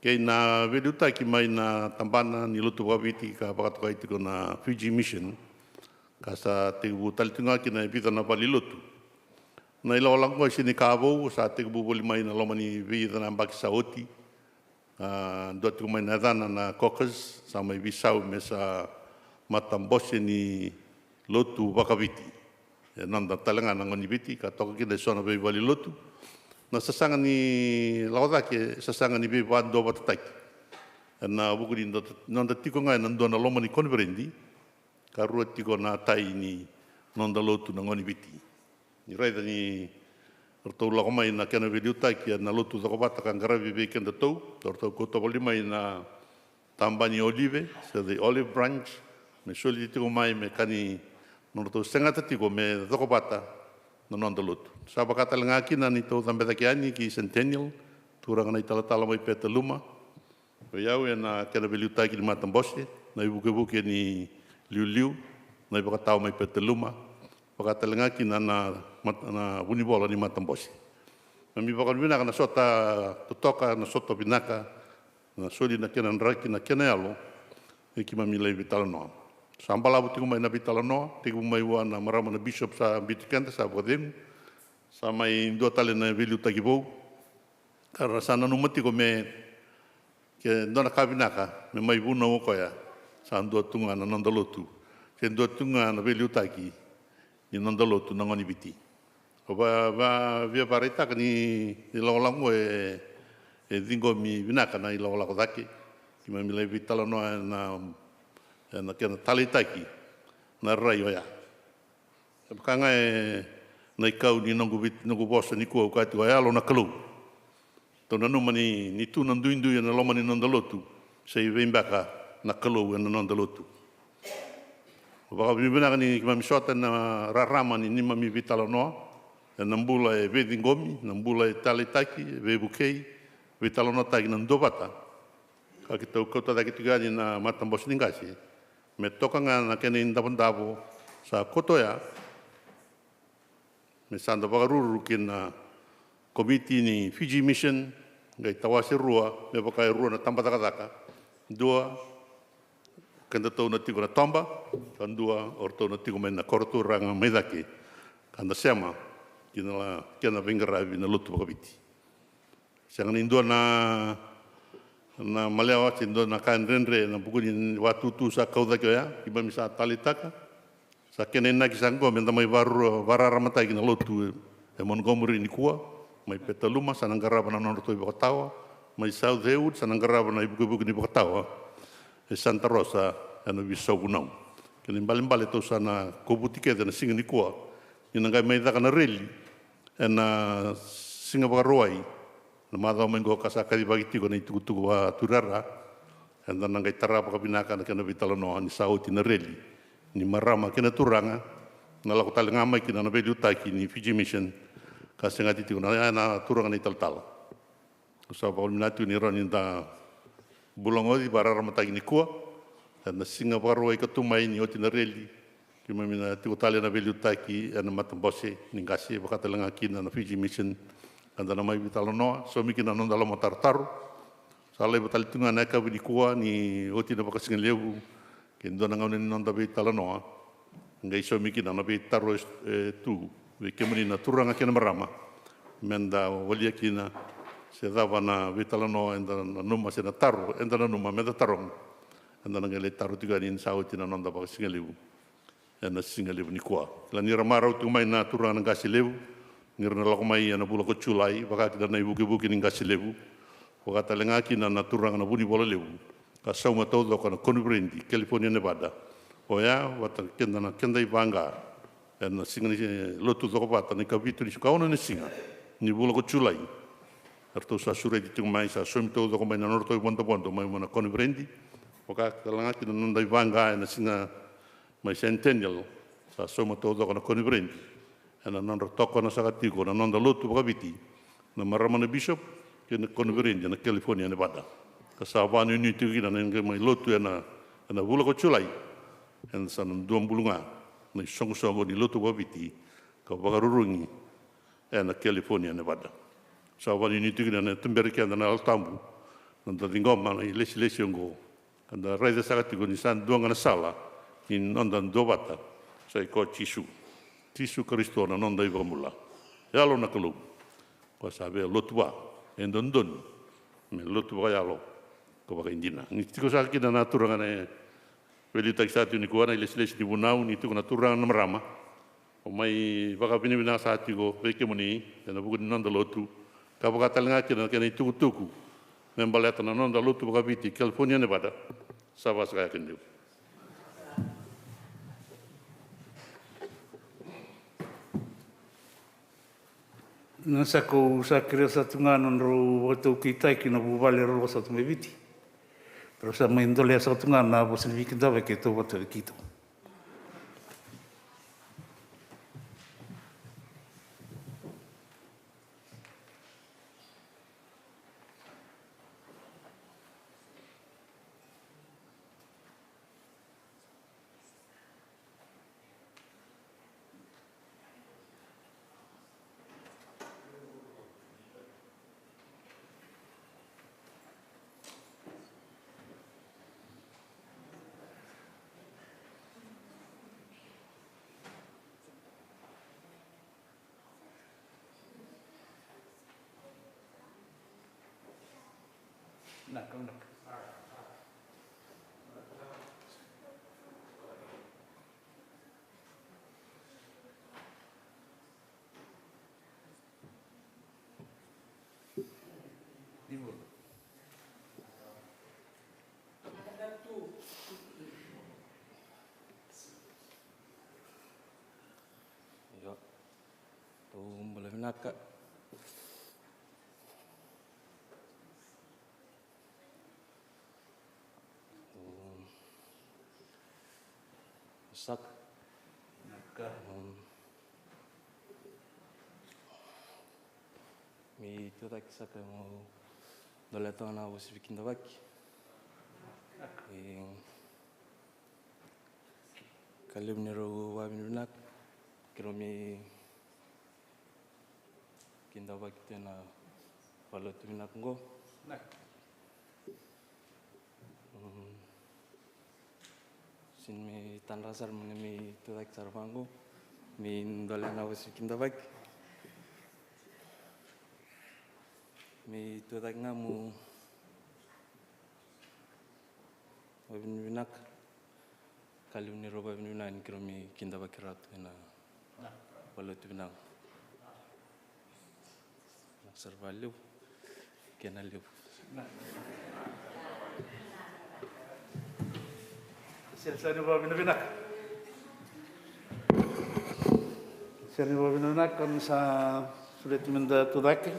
Kei na veiliutaki mai na tabana ni lotu vakaviti ka vakatokai tiko na Fiji Mission, ka sa tekivu tale tiko ga kina e vica na valenilotu. Na ilakolako oqo e sega ni ka vou, sa tekivu voli mai na loma ni vica na yabaki sa oti. A, dua tiko mai na yacana na caucus, sa mai veisau me sa matabose ni lotu vakaviti. E noda tale ga na gone ni Viti ka toka kina e so na veivalenilotu. Na sasaga ni lako cake e sasaga ni veivaduavatataki ena vuku ni noda, noda tiko ga ena dua na loma ni koniferedi ka rua tiko na tai ni noda lotu na gone ni Viti. Ni raica ni ratou lako mai na kena veiliutaki ena lotu cokovata ka qaravi vei kedatou, ratou kauta voli mai na taba ni olive se the olive branch me soli tiko mai me ka ni nodratou segata tiko me cokovata na noda lotu. Sa vaka tale ga kina ni tou cabe cake yani ki Centennial, turaga na italatala mai Petaluma, vei au ena kena veiliutaki ni matabose, na ivukevuke ni liuliu, na ivakatawa mai Petaluma, vaka tale ga kina na, na, na vunivola ni matabose. Keimami vakavinavinaka na sota totoka, na sota vinaka, na soli na kena draki, na kena yalo, e keimami lai veitalanoa. Sa balavu tiko mai na veitalanoa, tekivu mai vua na marama na bishop sa biuti keda, sa vakacegu, sa mai dua tale na veiliutaki vou. Ka ra sa nanuma tiko me ke dua na ka vinaka me mai vunau o koya, sa dua tu ga na noda lotu, se dua tu ga na veiliutaki ni noda lotu na gone ni Viti. Au va, va, via vakaraitaka ni, ni lakolako e, e ciqomi vinaka na ilakolako cake. Keimami lai veitalanoa ena, ena kena taleitaki na rai oya. E vaka ga e na ikau ni noqu vit-, noqu vosa nikua, au kaya tiko, a yalo na Kalou. Tou nanuma ni, ni tu na duidui ena loma ni noda lotu, se i vei beka na Kalou ena noda lotu. Vakavinavinaka ni keimami sota ena rarama ni neimami veitalanoa ena bula e veiciqomi, na bula e taleitaki, e veivukei, veitalanoataki na duavata. Ka keitou kauta cake tiko yani na matabose ni qase me toka ga na kena idavodavo sa koto oya, me sa da vakaruru ki na komiti ni Fiji Mission, qai tawase rua, me vaka e rua na tabacakacaka. Dua, kedatou na tiko na toba, ka dua, o ratou na tiko mai na koro turaga mai cake, ka da sema ki na kena veiqaravi na lotu vakaviti. Sega ni dua na, na malewa se dua na ka dredre ena vuku ni vatutu sa kau cake oya, keimami sa taleitaka. Sa kena inaki sa qo me da mai varua, vararamataki na lotu e Montgomery nikua, mai Petaluma sa na qarava na nodratou ivakatawa, mai South Haywood sa na qarava na ivukevuke ni vakatawa e Santa Rosa ena veisau vunau. Kena ibalebale tou sa na kovuti kece na siga nikua ni na qai mai caka na reli ena siga Vakarauwai, na macawa mai qo ka sa kacivaki tiko na itukutuku vakaturara. Eda na qai tara vakavinaka na kena veitalanoa ni sa oti na reli ni marama kei na turaga, na lako tale ga mai kina na veiliutaki ni Fiji Mission, ka segati tiko na, na turaga na italatala. Au sa vakavinavinaka tiko ni rawa ni da Bula Goci, vakararamataki nikua. Ena siga Vakarauwai ka tu mai ni oti na reli, keimami na tiko tale na veiliutaki ena matabose ni qase, vaka tale ga kina na Fiji Mission. Ka da na mai veitalanoa, saumi kina na noda lomatarotaro. Sa laiva tale tu ga na yakavi nikua ni oti na vakasigalevu, ke dua na gauna ni noda veitalanoa, qai saumi kina na veitaro e, e tu vei kemuni na turaga kei na marama, meda walia kina se cava na veitalanoa eda nanuma se na taro eda nanuma meda taroga. Eda na qai lai taro tiko yani ni sa oti na noda vakasigalevu ena sigalevu nikua. Kila ni ra marau tiko mai na turaga na qase levu, ni ra na lako mai ena vula ko Julai, vaka kina na ivukevuke ni qase levu, vaka tale ga kina na turaga na Vunivola Levu, ka sauma taucoko na koniferedi California, Nevada. Oya vata keda na keda ivaqa ena siga ni lotu cokovata, na ikavitu ni siga, ka ono na siga ni vula ko Julai. Eratou sa sureti tiko mai, sa saumi taucoko mai na nodratou ivodovodo mai na koniferedi, vaka tale ga kina na noda ivaqa ena siga mai Centennial, sa sauma taucoko na koniferedi ena nodra tokona saka tiko na noda lotu vakaviti, na marama na bishop kei na koniferedi ena California, Nevada. Ka sa vakanuinui tiko kina na qai mai lotu ena, ena vula ko Julai, ena sa na dua bulu ga na isoqosoqo ni lotu vakaviti ka vakarurugi ena California, Nevada. Sa vakanuinui tiko kina na tuberi keda na Yalo Tabu, na noda ciqoma na ilesilesi oqo, ka da raica saka tiko ni sa dua ga na sala ni noda duavata, sa i koya o Jisu. Jisu Karisito na noda iVakabula, Yalo na Kalou, koya sa via lotu vua e dodonu me lotu vakayalo ka vakaidina. Ni tiko saka kina na turaga na veiliutaki sa tiko nikua, na ilesilesi ni vunau, ni tiko na turaga na marama, o mai vakavinavinaka sa tiko vei kemuni ena vuku ni noda lotu, ka vaka tale ga kina na kena itukutuku me baleta na noda lotu vakaviti California, Nevada. Sa vakasakai keda. Na sa kau sa kerea sa tu ga na nodrau vakataukeitaki na vuvale rau sa tu mai Viti. Rau sa mai dolea sa tu ga na vosa ni veikidavaki e tauvata vei keitou. Io. Tou bula vinaka. Tou saka. Vinaka. Um, me tucake saka mo dolea toka na vosa veikidavaki. E, ka levu ni rau vakavinavinaka, keirau mai kidavaki tu ena valenilotu vinaka oqo. Mm, sega ni mai tadra sara, me mai tucake sara vaqo, me dolea na vosa veikidavaki. Me tucake ga mo vakavinavinaka. Ka levu ni rau vakavinavinaka ni keirau mai kidavaki ira tu ena valenilotu vinaka. Vinaka sara vakalevu. Kena levu. Sere, sere ni vakavinavinaka. Sere ni vakavinavinaka, me sa sureti meda tucake.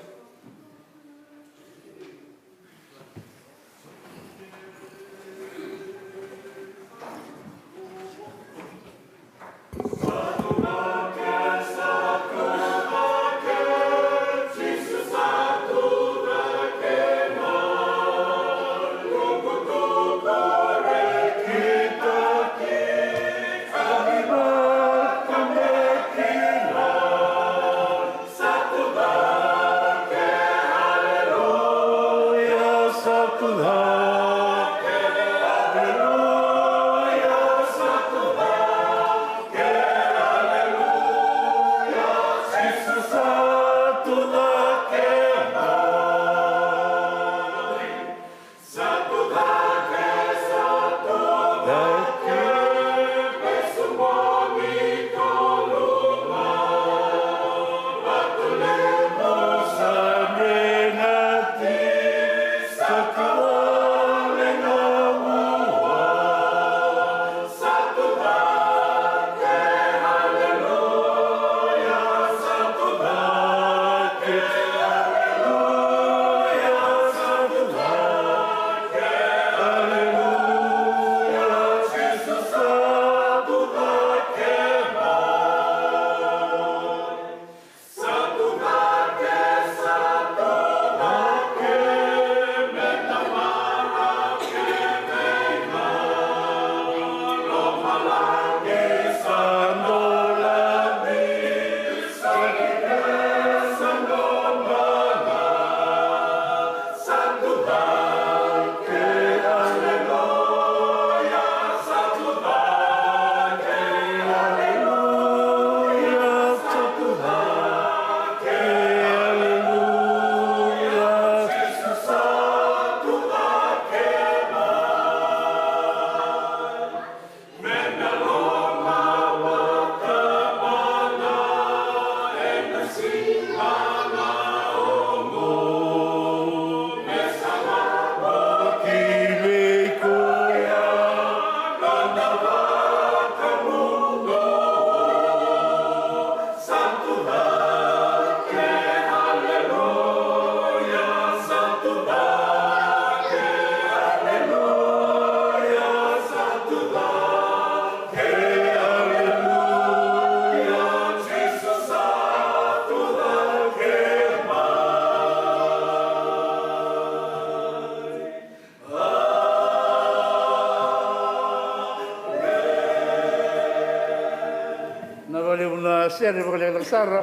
Na vakalevu na sere vakalekaleka sara.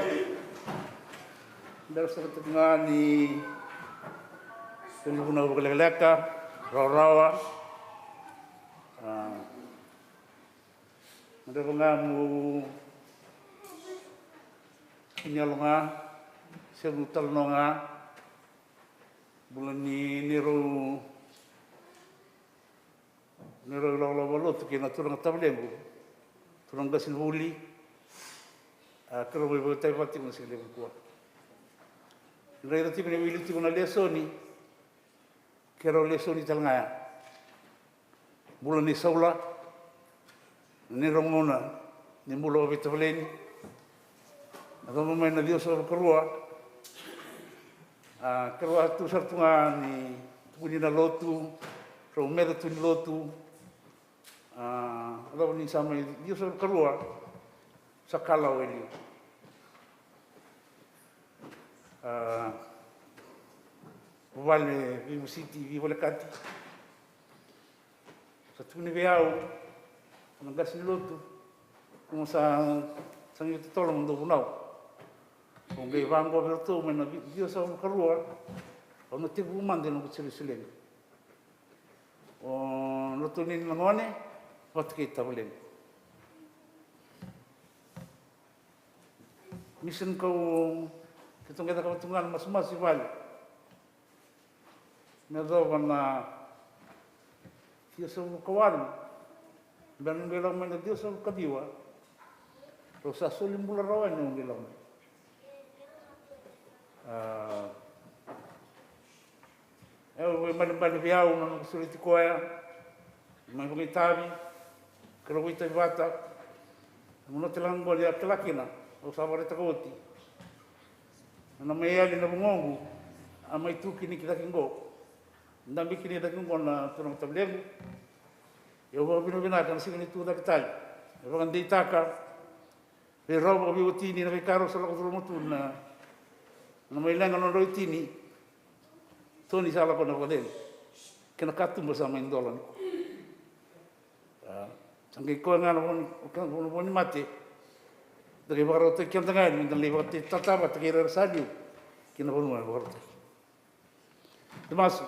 Bera sara tiko ga ni soli vunau vakalekaleka, rawarawa. A, gadreva ga mo ni yalo ga, se mo talanoa ga. Bula ni, ni rau, ni rau ilakolako vakalotu kei na turaga tavalequ, turaga qasenivuli. A, keirau mai vakaitavi vata tiko na siga levu nikua. Ni raica tiko ni veiliu tiko na lesoni, keirau lesoni tale ga ya. Bula ni saula, ni rau gauna ni bula vakaveitavaleni. Na cava mai na ciwasagavulu ka rua. A, keirau a tu sara tu ga ni tukuni na lotu, rau meca tu ni lotu. A, cava ni sa mai ciwasagavulu ka rua, sa kalawa e liu. A, vale, veivositi, veivolekati. Sa tukuni vei au na qase ni lotu, au sa, sa qai totolo mo dou vunau. Au qai vaqo vei iratou mai na vi-, ciwasagavulu ka rua, au na tekivu mada e noqu Jerusalemi. O ratou ni na gone vata kei tavalequ. Mission kau keitou qai cakava tu ga na masumasu i vale me yacova na ciwasagavulu ka walu. Bera niu qai lako mai na ciwasagavulu ka ciwa, rau sa soli bula rawa yani niu qai lako mai. A, e, au veibalebale vei au na noqu sureti koya, mai vakaitavi, keirau vakaitavi vata. Na gauna tale ga oqo ni a kila kina, au sa vakaraitaka oti, na mai yali na vugoqu, a mai tu kina i cake oqo, dabe kina i cake oqo na turaga tavalequ. Au vakavinavinaka na siga ni tu cake tale, e vakadeitaka vei rau vakaveiwatini na veika rau sa lako curuma tu na, na mai leqa na nodrau itini. Toni sa lako na vakacegu kei na katuba sa mai dola nikua. A, sa qai koya ga na vo ni, na vo ni mate. Da qai vakarautaki keda ga yani meda lai vakatata vata kei ira era sa liu ki na vanua e vakarautaki. Te masu.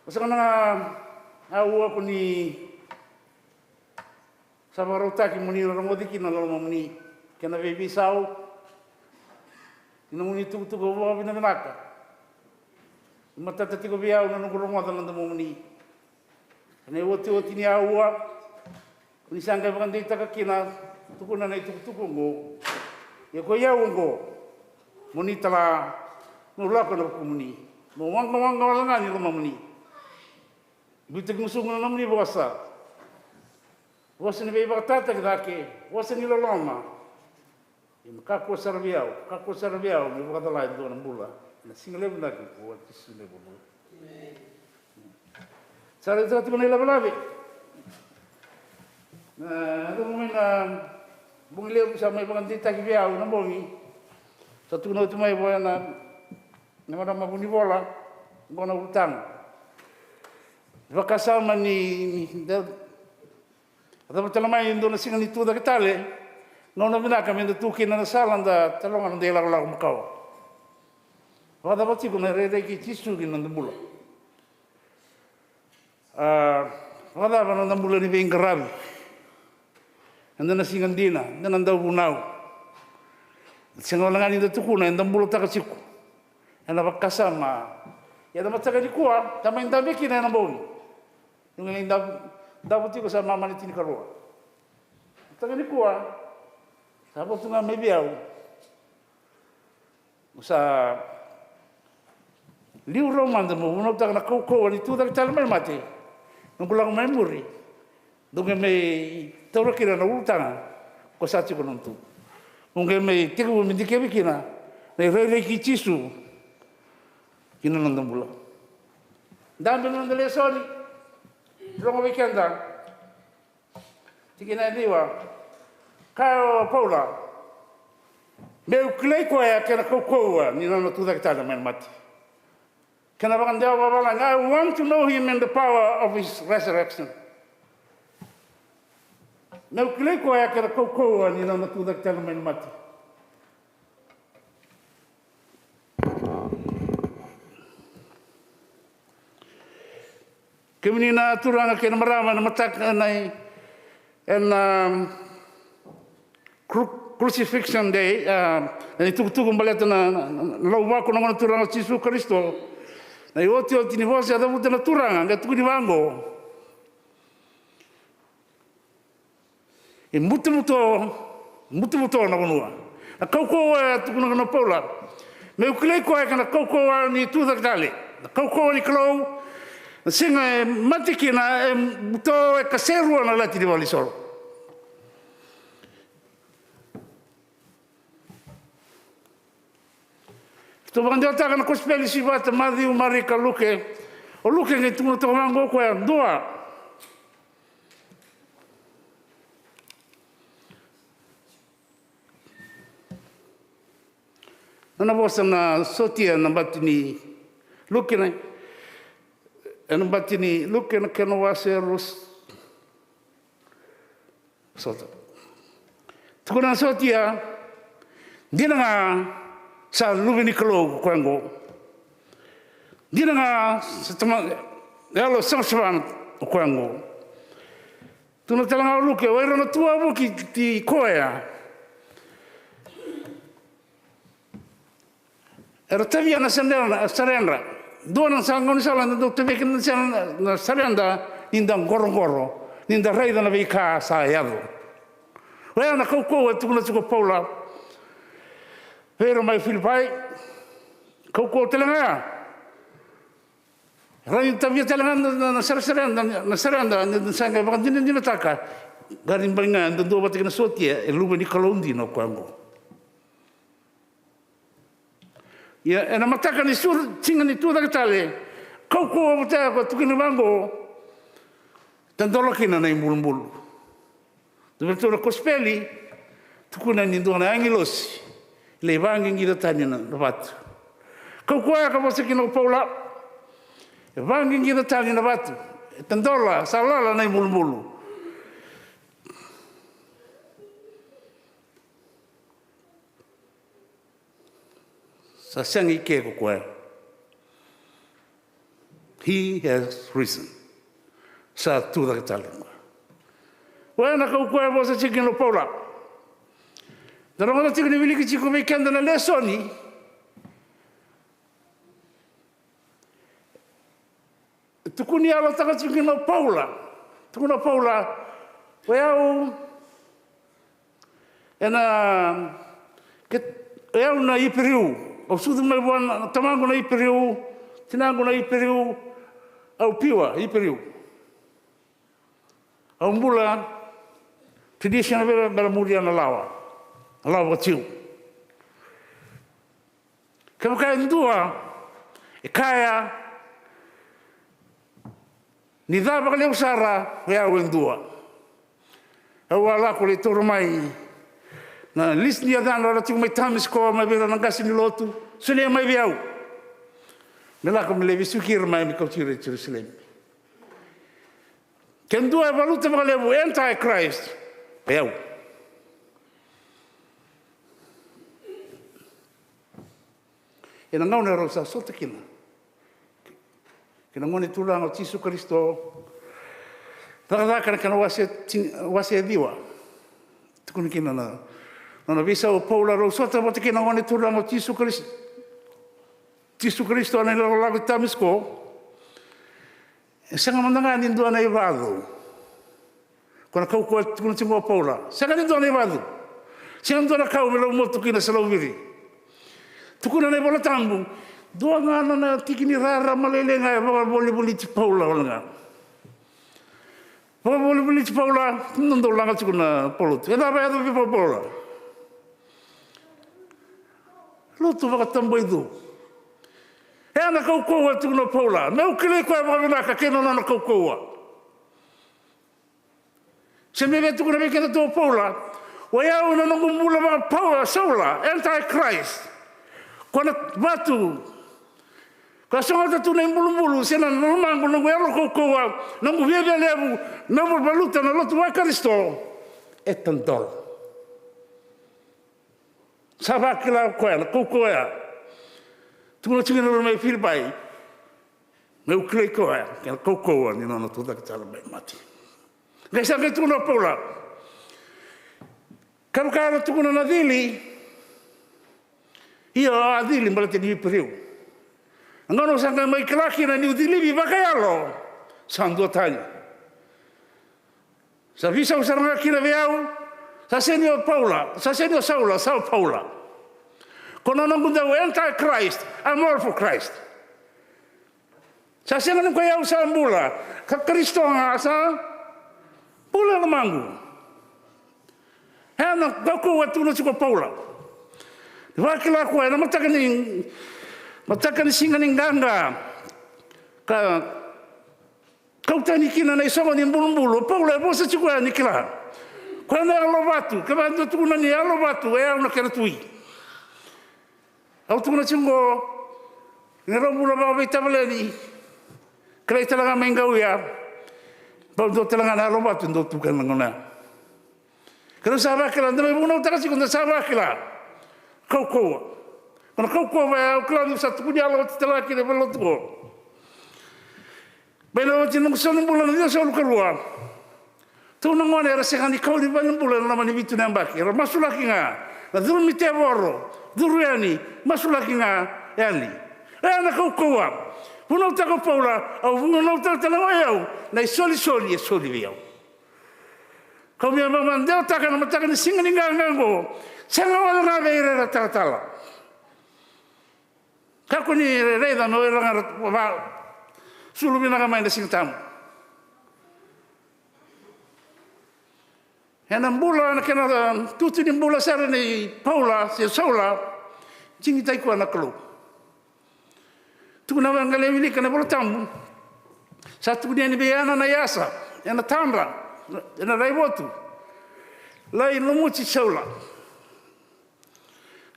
Au sega na aua ko ni sa vakarautaki mo ni rogoci kina na lomamuni kei na veiveisau ni nomuni tukutuku vakavinavinaka. Ni matata tiko vei au na noqu rogoca na domomuni. Ena iotioti ni aua ko ni sa qai vakadeitaka kina, tukuna na itukutuku oqo. Ia ko i au oqo, mo ni tala, mo lako ena vukumuni, mo waqawaqa wale ga ni lomamuni. Biuta ki gusuqu na nomuni vosa, vosa ni veivakatataki cake, vosa ni loloma. Ia me kakua sara vei au, kakua sara vei au me vakacala e dua na bula ena siga levu vinaka ko Jisu na iVakabula. Sa raica tiko na ilavelave. Na yaco mai na bogi levu sa mai vakadeitaki vei au na bogi. Sa tukuna oti mai vua na, na marama vunivola oqo na ulutaga. Vakasama ni, ni da, a cava tale mai e dua na siga ni tucake tale. Gauna vinaka me da tu kina na sala da taroga na noda ilakolako makawa. Vakacava tiko na irairai kei Jisu ki na noda bula? A, vakacava na noda bula ni veiqaravi? Eda na siga dina, eda na dauvunau. Sega wale ga ni da tukuna eda bulataka tiko ena vakasama. Ia na mataka nikua da mai dabe kina ena bogi. Ni qai dabe, dabe tiko sa mamani tinikarua. Mataka nikua sa votu ga mai vei au. Mo sa liu rau mada mo vunautaka na kaukauwa ni tucake tale mai na mate. Noqu lako mai muri, dou qai mai taura kina na ulutaga ko sa tiko na noda tu. Mo qai mai tekivu me dikevi kina na irairai kei Jisu ki na noda bula. Dabe na noda lesoni. Rogo vei keda. Tikina e ciwa. Kaya o Paula, meu kilai koya kei na kaukauwa ni nona tucake tale mai na mate. Kena vakadewa vakavalagi, I want to know him and the power of his resurrection. Meu kilai koya kei na kaukauwa ni nona tucake tale mai na mate. Kemuni na turaga kei na marama, ena mataka, ena, ena, um, cru-, crucifixion day, um, ena itukutuku baleta na, na, na lauvako na Gone Turaga o Jisu Karisito. Na iotioti ni vosa e cavuta na Turaga, qai tukuni vaqo. E butobuto, butobuto na vanua. Na kaukauwa e tukuna na Paula. Meu kilai koya kei na kaukauwa ni tucake tale. Na kaukauwa ni Kalou. Na siga e mate kina, e buto, e kaserua na lati ni valenisoro. Tou vakadewataka na kosipeli sivata, Maciu, Marika, Luke. O Luke qai tukuna toka vaqo o koya, dua. Nona vosa na sotia na bati ni Luke na, ena bati ni Luke na kena wase rus. Sota. Tukuna na sotia, dina ga sa luve ni Kalou o koya oqo. Dina ga sa tama, yalo savasava o koya oqo. Tukuna tale ga o Luke, o ira na tu wavoki ti koya. Era tavia na saredra, saredra. Dua na sa gaunisala da dau tavia kina na sere, na saredra ni da qoroqoro, ni da raica na veika sa yaco. Oya na kaukauwa e tukuna tiko o Paula vei ira mai Filipai. Kaukauwa tale ga ya. Rawa ni tavia tale ga na, na, na saresere, na, na saredra, ni da sa qai vakadinadinataka. Qai bai ga da dua vata kei na sotia, e luve ni Kalou dina o koya oqo. Ia, ena mataka ni sur-, siga ni tucake tale, kaukauwa vata ya ko tukuni vaqo, tadola kina na ibulubulu. Dua vei ratou na kosipeli, tukuna ni dua na agilosi, lai vaqiqica tani na, na vatu. Kaukauwa ya ka vosa kina o Paula, e vaqiqica tani na vatu, e tadola, sa lala na ibulubulu. Sa sega i ke ko koya. He has risen. Sa tu cake tale. Oya na kaukauwa e vosa tiko kina o Paula. Da rogoca tiko ni wiliki tiko vei keda na lesoni. Tukuni yalotaka tiko kina o Paula. Tukuna o Paula, o yau ena, ke, o yau na Iperiu. Au sucu mai vua na tamaqu na Iperiu, tinaqu na Iperiu, au piua Iperiu. Au bula traditional vei ira mera muria na lawa, na lawa vakaJiu. Kevaka e dua e kaya ni ca vakalevu sara, o yau e dua. Au a lako lai taura mai na lisi ni yacana era tiko mai Tamisiko, mai vei ira na qase ni lotu, solia mai vei au. Me lako me lai vesuki ira mai me kauti ira i Jerusalemi. Ke dua e valuta vakalevu antichrist, o yau. Ena gauna erau sa sota kina kei na Gone Turaga o Jisu Karisito. Cakacaka na kena wase tini, wase ciwa. Tukuna kina na, na nona veisau o Paula, rau sota vata kei na Gone Turaga o Jisu Karisito. Jisu Karisito ena ilakolako i Tamisiko. E sega mada ga ni dua na ivacu. Ko na kaukauwa e tukuna tiko o Paula. Sega ni dua na ivacu. Sega ni dua na kau me lau motu kina se lau viri. Tukuna na iVola Tabu, dua ga na, na tiki ni rarama lailai ga e vakavolivoliti Paula wale ga. Vakavolivoliti Paula, na dau laga tiko na polotu. E cava e yaco vei Paula? Lotu vakatabaicu. E na kaukauwa e tukuna o Paula. Meu kilai koya vakavinaka kei na nona kaukauwa. Se me via tukuna vei keda tu o Paula, o yau na noqu bula vakapaula, saula, antichrist. Ko na vatu. Ko a sogota tu na ibulubulu, se na lomaqu, noqu yalo kaukauwa, noqu viavialevu, noqu valuta na lotu vaKarisito. E tadola. Sa vakila koya na kaukauwa ya. Tukuna tiko na loma i Filipai. Meu kilai koya kei na kaukauwa ni nona tucake tale mai mate. Qai sa qai tukuna o Paula. Kevaka era tukuna na cili. Io, a cili baleta ni Iperiu. Na gauna sa qai mai kila kina niu cilivi vakayalo. Sa dua tani. Sa veisau sara ga kina vei au, sa sega ni o Paula, sa sega ni o Saula, sa o Paula. Ko na noqu dau antichrist, I'm all for Christ. Sa sega ni ko i au sa bula, ka Karisito ga sa bula na lomaqu. E na kaukauwa e tukuna tiko o Paula. Ni vakila koya na mataka ni, mataka ni siga ni qaqa. Ka Kau tani kina na isogo ni bulubulu, o Paula e vosa tiko ya ni kila. Koya na yalo vatu, kevaka dua tukuna ni yalo vatu, e au na kena tui. Au tukuna tiko qo, ni rau bula vakaveitavaleni, kilai tale ga mai qau ya, bau dua tale ga na yalo vatu, dau tu kena gauna ya. Ke rau sa vakila, da mai vunautaka tiko, da sa vakila. Kaukauwa. Ko na kaukauwa ya, au kila ni sa tukuni yalo oti tale ga kina vei lotu qo. Mai na oti noqu sau ni bula na ciwasagavulu ka rua. Tou na gone era sega ni kau ni valenibula ena loma ni vitu na yabaki. Era masulaki ga. Na curu mai tevoro. Curu yani. Masulaki ga yani. E na kaukauwa. Vunautaka o Paula, au vunautaka tale ga o yau. Na isolisoli e soli vei au. Kau via vakadewataka na mataka ni siga ni qaqa oqo. Sega wale ga vei ira era talatala. Kakua ni raica me o ira ga ra vakasulu vinaka mai na Siga Tabu. Ena bula, na kena tutu ni bula sara nei Paula se Saula, digitaki koya na Kalou. Tukuna vaqo, qai lai wilika na iVola Tabu. Sa tukuni yani vei Ananaiasa, ena tadra, ena raivotu. Lai lumuti Saula.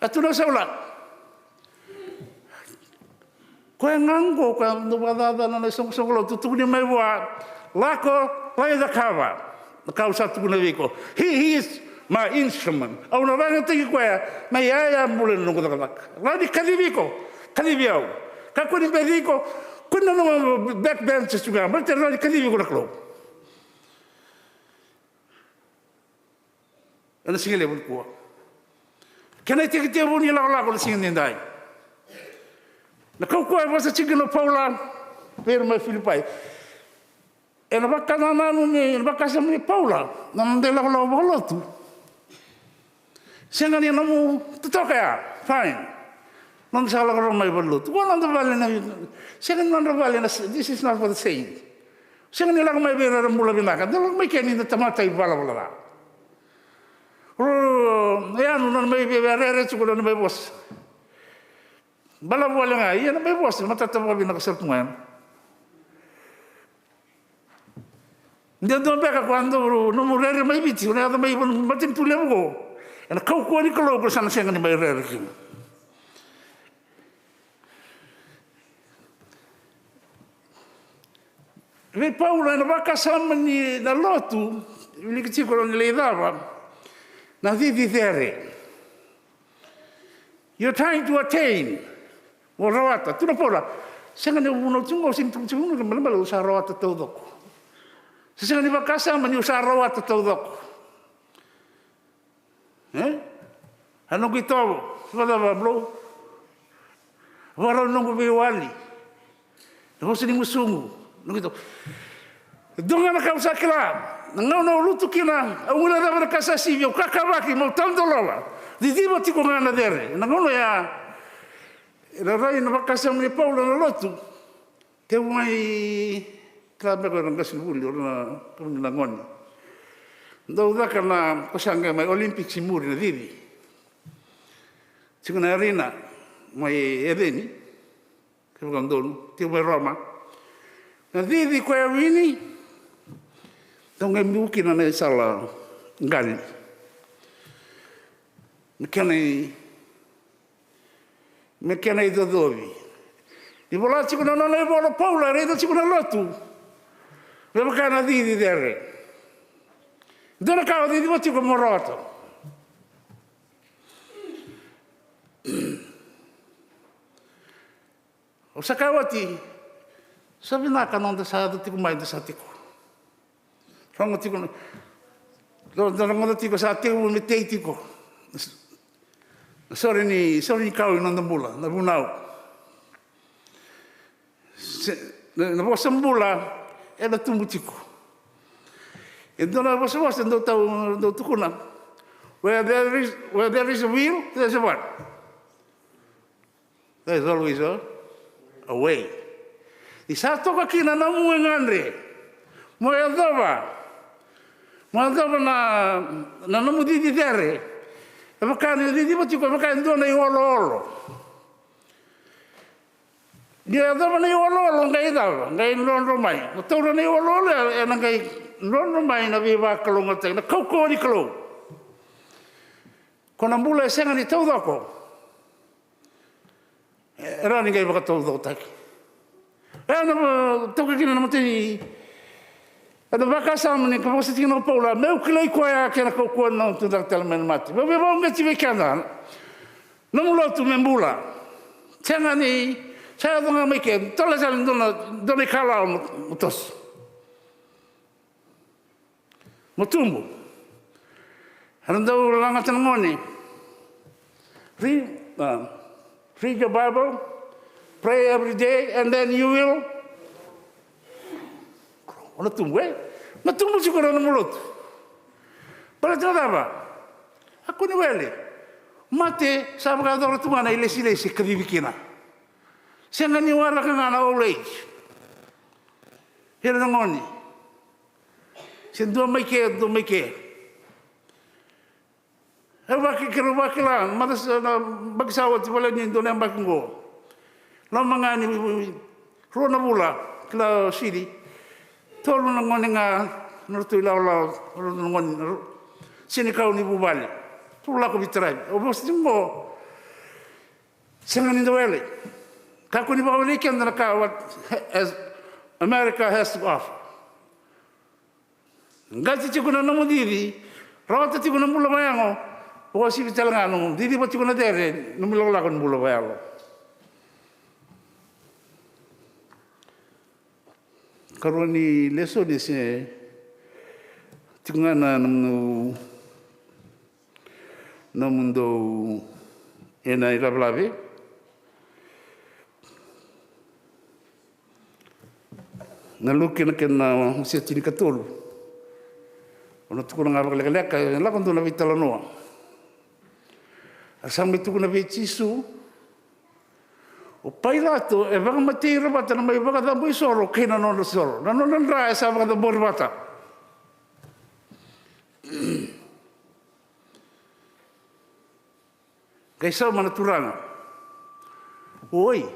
A tukuna o Saula. Koya ga oqo, koya dau vakacacana na isoqosoqo lotu, tukuni mai vua, lako, lai cakava. Na ka au sa tukuna vei iko. He, he is my instrument. Au na vakayagataki koya, na iyaya bula ni noqu cakacaka. Rawa ni kacivi iko, kacivi au. Kakua ni beci iko, Kua ni nanuma backbenchers tu ga, baleta e rawa ni kacivi iko na Kalou ena siga levu nikua. Kena itekitekivu ni lakolako na siga nidai. Na kaukauwa e vosa tiko kina o Paula vei ira mai Filipai. Ena vakanananu ni, ena vakasama ni Paula na noda ilakolako vakalotu. Sega ni nomu totoka ya, fine. Noda sa lako rawa mai valenilotu. Ko noda vale na, sega ni nodra vale na, this is not for the saint. Sega ni lako mai vei ira era bula vinaka. Da lako mai kea ni da tamata ivalavala ca. Ro, e yanu nona mai vei, vei rere tiko nona mai vosa. Balavu wale ga, ia na mai vosa, matata vakavinaka sara tu ga yani. De dua beka ko a dau nomu rere mai Viti, o na yaco mai vei matanitu levu ko. Ena kaukauwa ni Kalou ko sa na sega ni mai rere kina. Vei Paula ena vakasama ni na lotu, wiliki tiko ni lai cava, na cici cere. You're trying to attain. Mo rawata. Tukuna o Paula, sega ni vunau tiko, sega ni tukuna tiko, malemale au sa rawata taucoko. Se sega ni vakasama ni au sa rawata taucoko. E? A noqu itovo, se vakacava Blou? Vakarau noqu veiwali. Na vosa ni gusuqu, noqu itovo. Dua ga na ka au sa kila, na gauna au lutu kina, au guilecava na ka sa sivi, au kakavaki, meu tadolova. Ciciva tiko ga na cere. Na gauna ya, e rairai na vakasama ni Paula na lotu. Tevu mai, kila beka na qasenivuli, o na, o na gone. Dau caka na, ko sa qai mai Olympics i muri na cici. Tiko na arena, mai Eceni. Kevaka donu, tiko mai Roma. Na cici koya e wini, dau qai biu kina na isala qali. Me kena i, me kena icocovi. Ni vola tiko na nona ivola o Paula, raica tiko na lotu. Me vaka na cici cere. Dua na ka o ciciva tiko mo rawata. Au sa kaya oti, sa vinaka noda sa yaco tiko mai, da sa tiko. Rogo tiko na, ro-, da rogoca tiko sa tekivu me tei tiko. Na sore ni, sore ni kau i noda bula, na vunau. Se, na, na vosa bula, ena tubu tiko. E dua na vosavosa, dau tau, dau tukuna. Where there is, where there is a will, there's a what? There is always a, a way. Ni sa toka kina na nomu e gadre. Mo yacova. Mo yacova na, na nomu cici cere. E vaka ni ciciva tiko, e vaka e dua na ioloolo. Ni yacova na ioloolo, qai cava, qai drodro mai. Mo taura na ioloolo, e, ena qai drodro mai na veivakalougatataki, na kaukauwa ni Kalou. Ko na bula e sega ni taucoko. E rawa ni qai vakataucokotaki. E na, toka kina na matai. E na vakasama ni ka vosa tiko na Paula, meu kilai koya kei na kaukauwa ni nona tucake tale mai na mate. Meu veivakauqeti vei keda. Nomu lotu me bula. Sega ni, sa yaco ga mai ke, tole sara dua na, dua na ikalawa mo, mo toso. Mo tubu. Era dau lagata na gone. Read, um, read your Bible, pray every day, and then you will. O na tubu, e? Na tubu tiko na nomu lotu. Baleta na cava? A kua ni wele. Mate, sa vakayacora tu ga na ilesilesi e kacivi kina. Sega ni waraka ga na old age. Ira na gone. Se dua mai ke, dua mai ke. E vaki, keirau vakila, mada sa, na yabaki sa oti, vale ni dua na yabaki qo. Loma ga ni rua na vula, kila sili. Tolu na gone ga, na ratou ilawalawa, rua na gone, na ru-, senikau ni vuvale. Tou lako veitaravi. Au vosa tiko qo. Sega ni dau wele. Kakua ni vakawelei keda na ka what has, America has to offer. Qati tiko na nomu cici, rawata tiko na bula vayago, vakauasivi tale ga nomu ciciva tiko na cere, nomu ilakolako ni bula vayalo. Karua ni lesoni se tiko ga na nomudou, nomudou ena ilavelave. Na Luke na kena wase tinikatolu. Au na tukuna ga vakalekaleka, e lako dua na veitalanoa. A sa mai tukuna vei Jisu, o Pailato e vakamatei ira vata na mai vakacabo isoro kei na nodra soro. Na nodra dra e sa vakacabori vata. Qai sauma na turaga. Oi,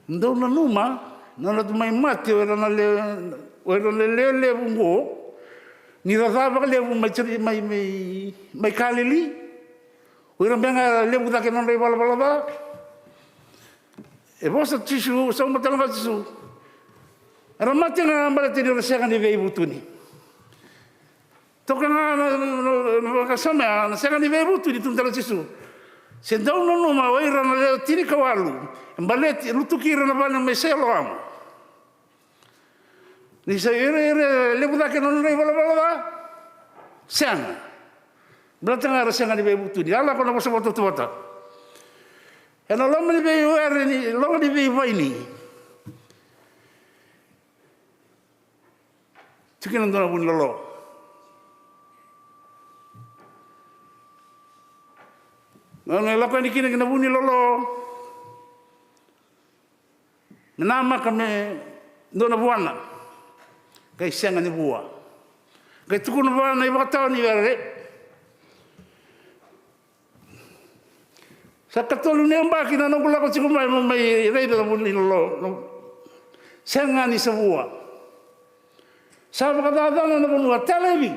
dou nanuma na nodra tu mai mate o ira na le, o ira na lewe levu oqo, ni ra ca vakalevu mai, mai, mai, mai Kalili. O ira beka ga era levu cake na nodra ivalavala ca. E vosa Jisu, sauma tale ga o Jisu. Era mate ga baleta ni ra sega ni veivutuni. Toka ga na, na, na, na vakasama ya, na sega ni veivutuni, tukuna tale o Jisu. Se dou nanuma o ira na lewe tinikawalu, e baleti, e lutuki ira na vale mai Siloamu. Ni sa ira, ira levu cake na nodra ivalavala ca. Sega. Baleta ga era sega ni veivutuni. A lako na vosa vakatautauvata. Ena loma ni veiwere ni, loma ni veivaini. Tiko kina dua na vu ni lolo. Na nona lako yani kina ki na vu ni lolo. Me namaka me dua na vuana. Qai sega ni vua. Qai tukuna vua na ivakatawa ni were. Sa katolu ni yabaki na noqu lako tiko mai mo mai raica na vu ni lolo. Sega ni sa vua. Sa vakacacana na vanua, talevi.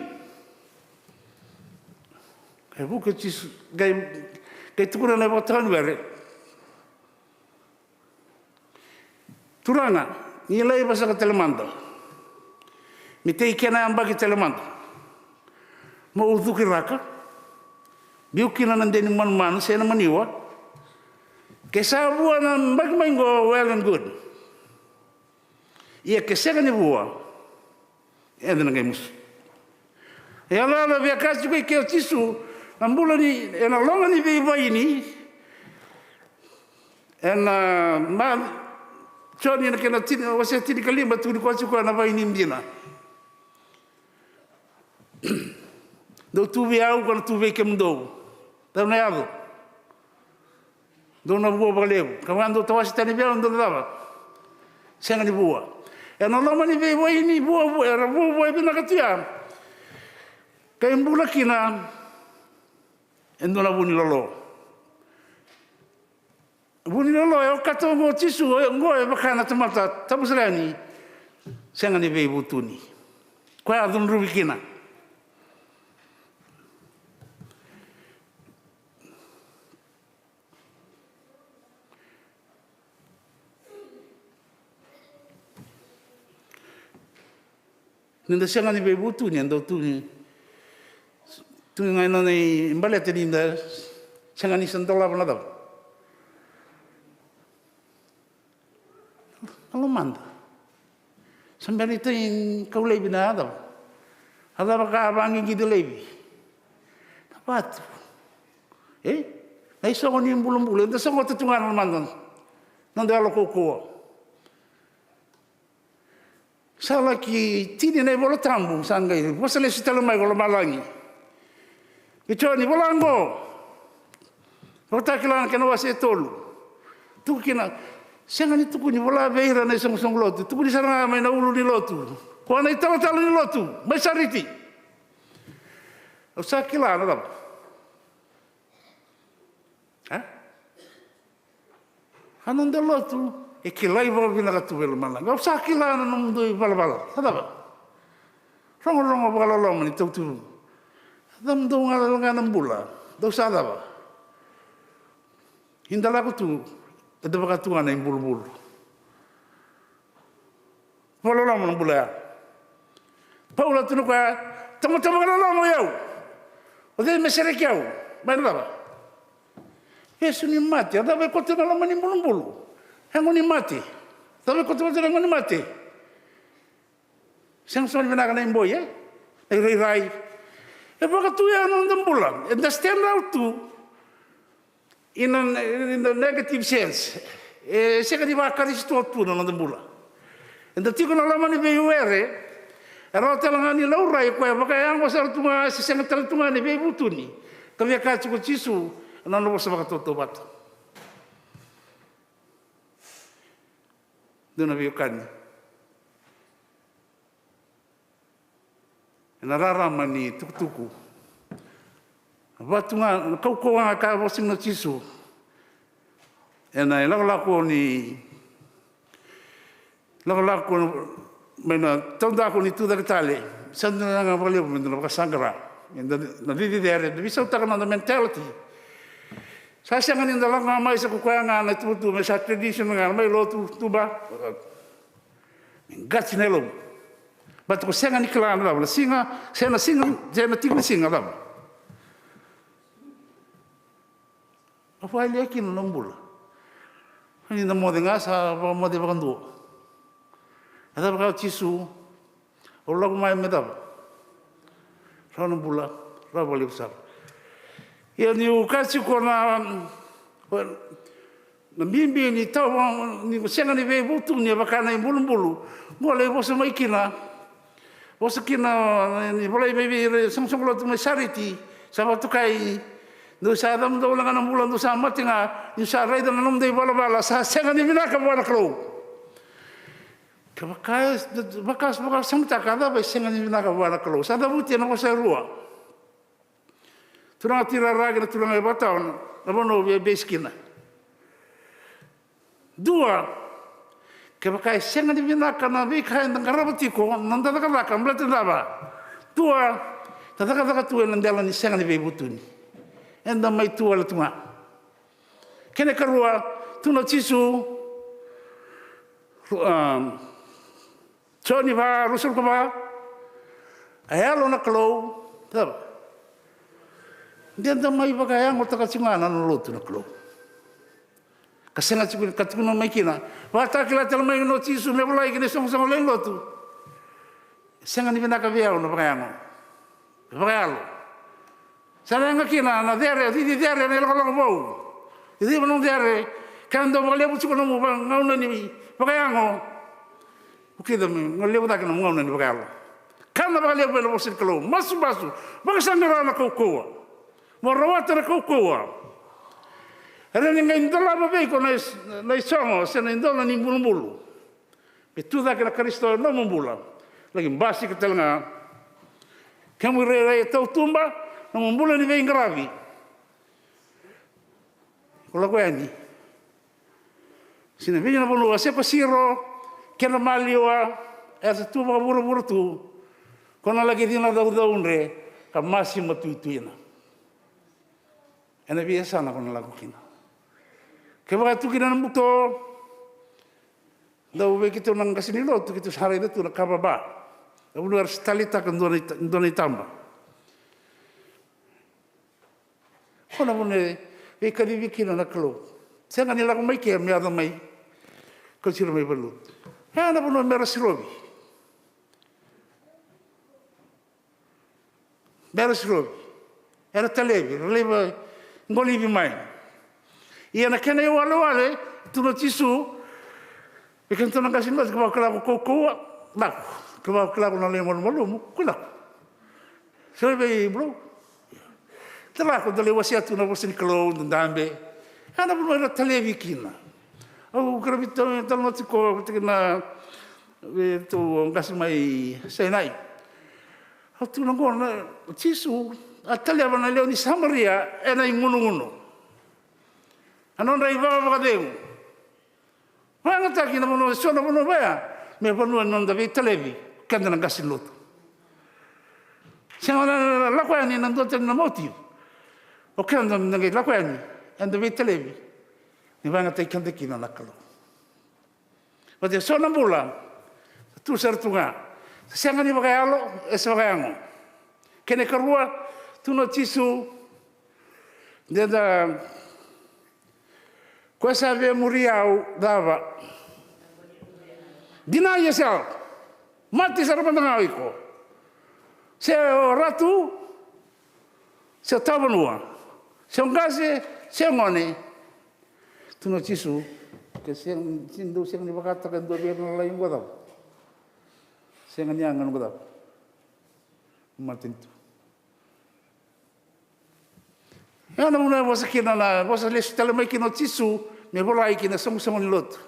Qai vuki o Jisu, qai, qai tukuna na ivakatawa ni were. Turaga, ni laiva saka tale mada. Me tei kena yabaki tale mada. Mo ucuki raka. Biu kina na deni manumanu se na maniwa. Ke sa vua na yabaki mai qo, well and good. Ia ke sega ni vua. Eda na qai musu. E yalayala via ka tiko i ke o Jisu, na bula ni, ena loma ni veivaini, ena, ma, Joni na kena tini, wase tinikalima, tukuni koya tiko na vaini dina. Dou tu vei au, kau na tu vei kemudou. Dou na yaco. Dou na vua vakalevu. Ka vaka dou tawase tani vei au, dou na cava? Sega ni vua. Ena loma ni veivaini, vua, vua, era vuavua e vinaka tu ya. Qai bula kina e dua na vu ni lolo. Vu ni lolo e okata oqo o Jisu, oqo e vaka na tamata tabu sara yani. Sega ni veivutuni. Koya a cudruvi kina. Ni da sega ni veivutuni, e dau tu ni, tu ga e nona ibaleta ni da sega ni sa dolava na cava? Na lomada. Sa bera ni tani kau laivi na cava? A cava ka vaqiqi tu laivi? Na vatu. E? Na isogo ni bulubulu. Eda sogota tu ga na lomada. Noda yalo kaukauwa. Sa laki tini na iVola Tabu, sa qai vosa lesu tale mai ko lomalagi. Ke Joni, vola oqo. Vakatakila na kena wase e tolu. Tukuna kina, sega ni tukuni vola vei ira na isoqosoqo lotu. Tukuni sara ga mai na ulu ni lotu. Ko na italatala ni lotu. Mai Sariti. Au sa kila na cava? A? A noda lotu e kilai vakavinaka tu vei lomalagi. Au sa kila na nomudou ivalavala. Sa cava? Rogorogo vakaloloma ni tautuvu. Sa nomudou ga na bula. Dou sa cava? Eda lako tu, eda vaka tu ga na ibulubulu. Vakaloloma na bula ya. Paula tukuna o koya, tamata vakaloloma o yau. O cei me sereki au? Mai na cava? Vesu ni mate. A cava e koto ena loma ni bulubulu? Yago ni mate. Cava e koto vata na yago ni mate? Sega soti ni vinaka na iboi, e? Na irairai. E vakatu ya na noda bula. Eda stand out tu in a, in a negative sense. E sega ni vakarisito tu na noda bula. Eda tiko na loma ni veiwere. E rawa tale ga ni laurai koya vakayago sara tu ga, se sega tale tu ga ni veivutuni. Ka via kaya tiko o Jisu na nona vosa vakatautauvata. Dua na veiwekani, ena rarama ni tukutuku, vatu ga na kaukauwa ga ka vosa kina o Jisu ena ilakolako ni, lakolako mai na taudaku ni tucake tale. Sa dua na yaga vakalevu me da na vakasaqara, me da na cici cere, da veisautaka na noda mentality. Sa sega ni da lako ga mai sa ko koya ga na tuvatuva, me sa tradition ga mai lotu, tuba. Me qati na yalomu. Baleta ko sega ni kila na cava na siga, se na siga, se na tiki ni siga cava. A vakayalia kina na bula. Ni na moce ga sa vakamoce vakadua. A cava ka o Jisu? Au lako mai me cava? Rawa na bula, rawa vakalevu sara. Ia niu kaya tiko na, na bibi ni tau, ni sega ni veivutuni e vaka na ibulubulu. Qo lai vosa mai kina. Vosa kina ni volai mai vei ira soqosoqo lotu mai Sariti, sa vakatokai, dou sa cabu dou ga na bula, dou sa mate ga, niu sa raica na nomudou ivalavala sa sega ni vinaka vua na Kalou. Ka vaka, vaka, vakasamataka, a cava e sega ni vinaka vua na Kalou? Sa cavuti ena vosa e rua. Turaga Tiraraki, na turaga e vakatawa, na vanua via base kina. Dua, kevaka e sega ni vinaka na veika eda qarava tiko, na noda cakacaka, baleta na cava? Dua, da cakacaka tu ena dela ni sega ni veivutuni. Eda mai tu wale tu ga. Kena ikarua, tukuna o Jisu, um, Joni va, ruasagavulu ka va, a yalo na Kalou, cava? De da mai vakayagotaka tiko ga na nona lotu na Kalou. Ka sega tiko, ka tukuna mai kina, vakatakila tale mai kina o Jisu me volai kina isoqosoqo lewe ni lotu. Sega ni vinaka vei au na vakayago, na vakayalo. Sa na yaga kina na cere, cici cere na ilakolako vou. Ciciva na cere, ka dau vakalevu tiko nomu va-, gauna ni vakayago. Vukica me levu cake nomu gauna ni vakayalo. Kana vakalevu ena vosa ni Kalou, masumasu, vakasaqara na kaukauwa. Mo rawata na kaukauwa. Era ni qai dolava vei iko na is-, na isogo se na idola ni bulubulu. Me tu cake na Karisito ena nomu bula, laki basika tale ga. Kemu irairai e tautuba, nomu bula ni veiqaravi. Ko lako yani. Sina vei na vanua, se ko siro, kena maliwa, e sa tu vakavuravura tu. Ko na laki cina caucaudre, ka masi matuituina. Ena veiyasana ko na lako kina. Kevaka tu kina na buto, dau vei keitou na qase ni lotu, keitou sa raica tu na kava ba. Na vanua era sa taleitaka dua na ita-, dua na itaba. Ko na vanua e veikacivi kina na Kalou. Sega ni lako mai ke me yaco mai. Kauti ira mai valenilotu. E na vanua mera sirovi. Mera sirovi. Era talevi, era laiva qolivi mai. Ia na kena iwalewale, tukuna o Jisu, e kena tu na qase ni lotu, kevaka o lako kaukauwa, lako. Kevaka o lako na lai malumalumu, ko lako. Sirovi vei Bro. Da lako, da lai wasea tu na vosa ni Kalou, da dabe. E na vanua era talevi kina. Au karavi tale na tiko, tiko na, e, tu qase mai Sinai. Au tukuna qo na Jisu a taleva na lewe ni Samaria ena igunugunu. A nodra ivakavakacegu. Vakayagataki na vanua, so na vanua vaya me vanua ni noda veitalevi, keda na qase ni lotu. Sega na lako yani na dua tani na motive. O keda na qai lako yani eda veitalevi. Ni vakayagataki keda kina na Kalou. Vata e so na bula, tu sara tu ga. Sega ni vakayalo, e se vakayago. Kena ikarua, tukuna o Jisu, de da, ko sa via muri au, cava? Deny yourself. Mate sara mada ga o iko. Se o ratu, se o tavanua, se o qase, se o gone. Tukuna o Jisu, ke sega, se dou sega ni vakataka e dua vei ira na lalai oqo cava? Sega ni yaga noqu cava? Matanitu. Ia na vuna e vosa kina na, vosa lesu tale mai kina o Jisu me volai kina soqosoqo ni lotu.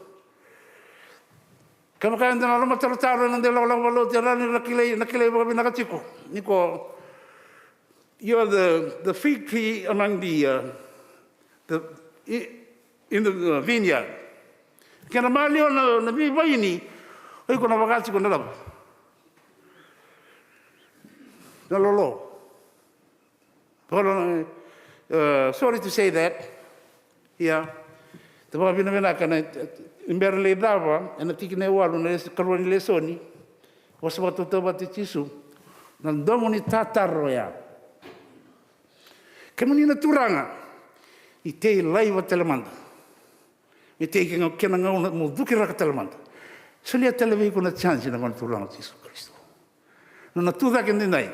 Kevaka eda na lomatarotaro ena dela lakolako vakalotu, e rawa ni na kilai, na kilai vakavinaka tiko. Ni ko, you are the, the fig tree among the, uh, the, i-, in the, uh, vineyard. Kena maliwa na, na veivaini, o iko na vaka tiko na cava? Na lolo. Volo, uh, sorry to say that. Ia, da vakavinavinaka na, e bera ni lai cava ena tikina e walu na les-, karua ni lesoni. Vosa vakatautauvata o Jisu, na domo ni tataro oya. Kemuni na turaga, ni tei laiva tale mada. Me tei kena, kena gauna mo cukiraka tale mada. Solia tale vei iko na chance na Gone Turaga o Jisu Karisito. Na nona tu cake daidai,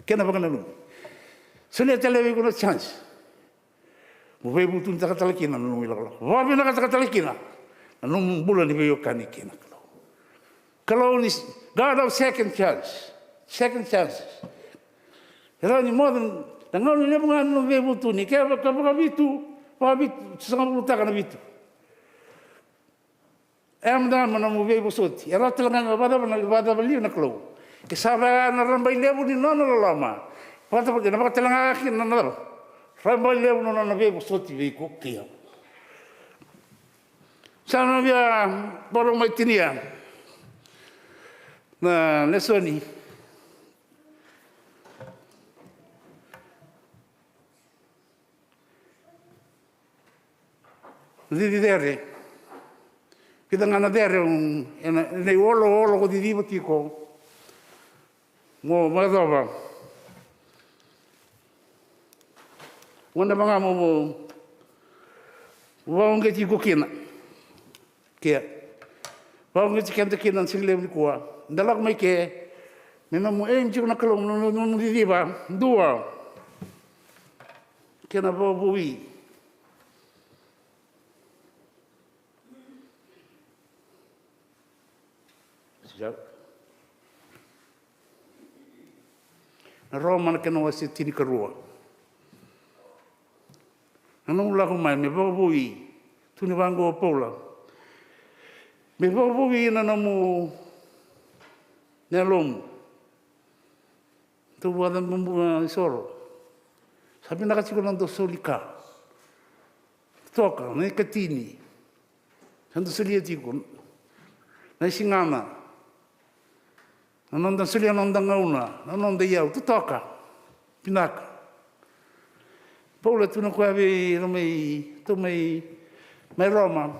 kena vakananumi. Solia tale vei iko na chance mo veivutunitaka tale kina na nomu ilakolako, vakavinakataka tale kina na nomu bula ni veiwekani kei na Kalou. Kalou ni, God of second chance, second chances. E rawa ni moce na gauna levu ga na nomu veivutuni, ke vaka, vakavitu, vakavitusagavulutaka na vitu. E mada na nomu veivosoti, e rawa tale ga na vakacava, na vakacava liu na Kalou. Ke sa vaka na rabailevu ni nona loloma, vakacava, na vakatale ga kina na cava? Rabailevu na nona veivosoti vei iko kei au. Sa na via boro mai tinia na lesoni. Cici cere. Kida ga na cere, um, ena, ena ioloolo ko ciciva tiko. Mo vakacava. Gona vaka mo, mo vakauqeti iko kina. Ke vakauqeti keda kina na siga levu nikua. Da lako mai ke, me nomu aim tiko na Kalou, nomu, nomu ciciva. Dua. Kena vakavoui. Na Roma na kena wase tinikarua. Na nomu lako mai me vakavoui, tukuni vaqo o Paula. Me vakavoui na nomu, na yalomu. Dou vakacabobula na isoro. Sa vinaka tiko na dou soli ka. Toka na ikatini. Sa dou solia tiko na isigana. Na noda solia na noda gauna, na noda iyau, totoka. Vinaka. Paula tukuna o koya vei ira mai, tou mai, mai Roma.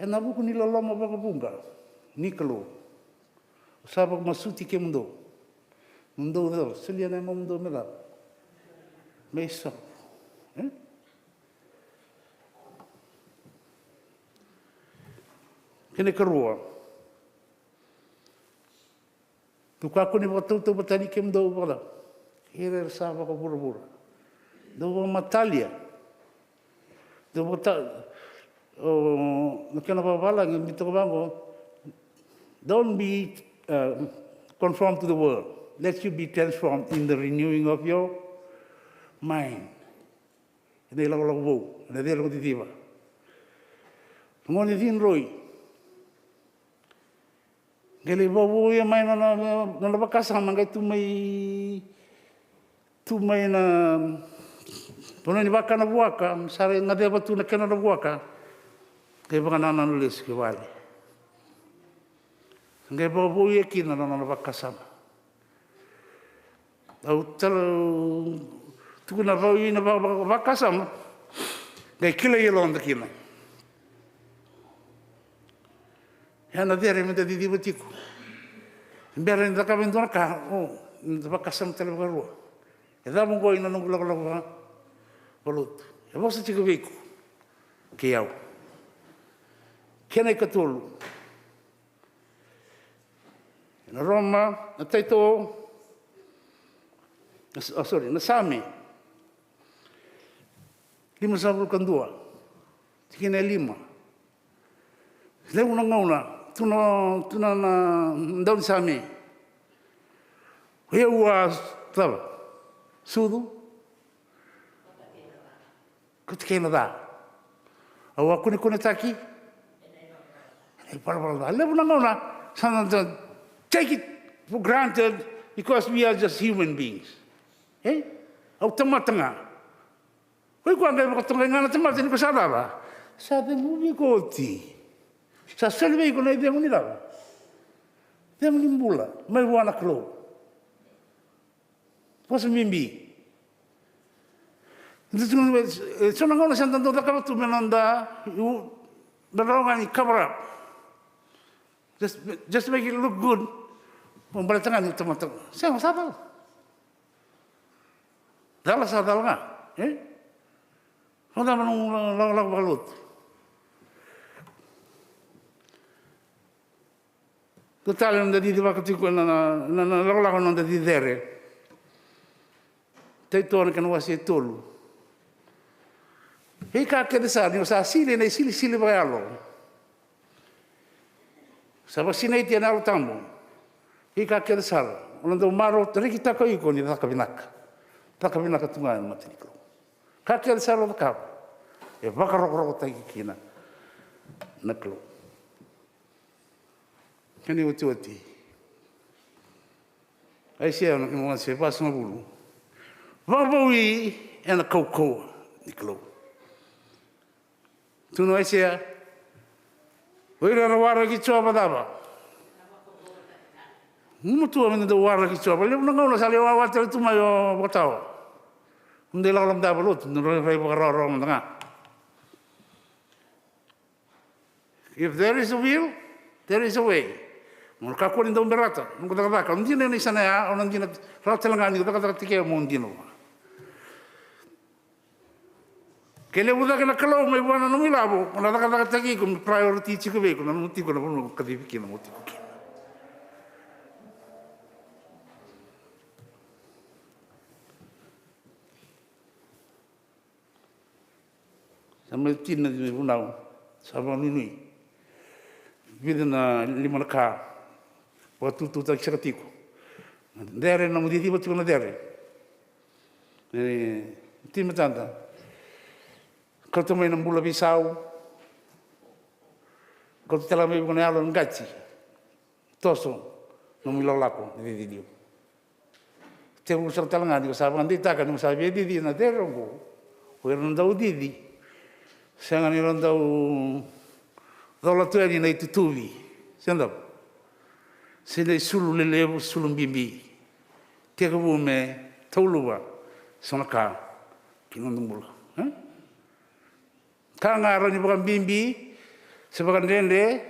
Ena vuku ni loloma vakavuqa ni Kalou. Au sa vakamasuti kemudou. Mo dou cava, solia na yamamudou me cava? Me isoro. E? Kena ikarua. Dou kakua ni vakatautauvatani kemudou vakacava? Ira era sa vakavuravura. Dou vakamatalia. Dou vakata-, o, na kena vakavalagi, me toka vaqo, don't be, uh, conformed to the world. Let you be transformed in the renewing of your mind. Ena ilakolako vou, ena cei lako ciciva. Na gone cidroi. Qai lai vakavouya mai na nona, na nona vakasama, qai tu mai, tu mai na vanua ni vakana vuaka, sa ra gaceva tu na kena na vuaka. Qai vakanananu lesu ki vale. Qai vakavouya kina na nona vakasama. Au tala, au tukuna vakaui na va-, va-, vakasama. Qai kilai e loda kina. Ia na cere meda ciciva tiko. Bera ni cakava e dua na ka, o, meda vakasama tale vakarua. E cava oqo ina noqu lakolako va-, valotu? E vosa tiko vei iko kei au. Kena ikatolu. Na Roma, na Taito, na S-, oh, sorry, na Same limasagavulu ka dua, tikina e lima. Levu na gauna tu na, tu na, na daunisame. O yau a cava? Sucu. Kauti kei na ca. Au a kunekunetaki ena ivalavala ca. Levu na gauna sa na, na take it for granted because we are just human beings. E? Au tamata ga. Ko iko a qai vakatokai ga na tamata ni ko sa cava? Sa ceguvi iko oti. Sa soli vei iko na icegu ni cava? Cegu ni bula mai vua na Kalou. Vosa bibi. E so na gauna sa da dau cakava tu me noda, da rawa ga ni cover up. Just, just make it look good. Mo baleta ga ni tamata. Sega, sa cala. Cala, sa cala ga. E? Noda manu lakolako vakalotu. Dua tale na noda cicivaka tiko na, na, na, na lakolako na noda cicere. Taito na kena wase e tolu. Veika kece sara ni o sa sili ena isilisili vakayalo, sa vakasinaiti ena Yalo Tabu. Veika kece sara o na dau marautaka, rekitaka o iko ni caka vinaka. Caka vinaka tu ga ena mata ni Kalou. Ka kece sara o cakava e vakarokorokotaki kina na Kalou. Kena iotioti, Aisea na kena wase e vasagavulu. Vakavoui ena kaukauwa ni Kalou. Tukuna o Aisea, o ira era waraki Jiova cava? Gumatua me da dau waraki Jiova. Levu na gauna sa lai wawa tale tu mai o vakatawa. Mo dau lakolako mada vakalotu, mo dau rai vakarawarawa mada ga. If there is a will, there is a way. Mo na kakua ni dau berata noqu cakacaka. O dina ena isana ya, o na dina rawa tale ga ni cakacaka tiko mo dina vua. Ke levu cake na Kalou mai vua na nomu ilavo, o na cakacakataki iko me priority tiko vei iko na nomu tiko na vanua ko kacivi kina mo tiko kina. Sa mai tini na vunau, sa vakanuinui. Vica na lima na ka vakatututaki saka tiko. Cere, na nomu ciciva tiko na cere. E, tini matada. Kauta mai na bula veisau. Kauta tale mai vua na yalo na qati. Toso na nomu ilakolako ni cici liu. Tekivu sara tale ga ni ko sa vakadeitaka ni ko sa via cici na cere oqo. O ira na dau cici, sega ni ra dau cola tu yani na itutuvi, se dau se na isulu lelevu, sulu bibi. Tekivu me tauluva so na ka ki na noda bula, e? Ka ga rawa ni vakabibi se vakadredre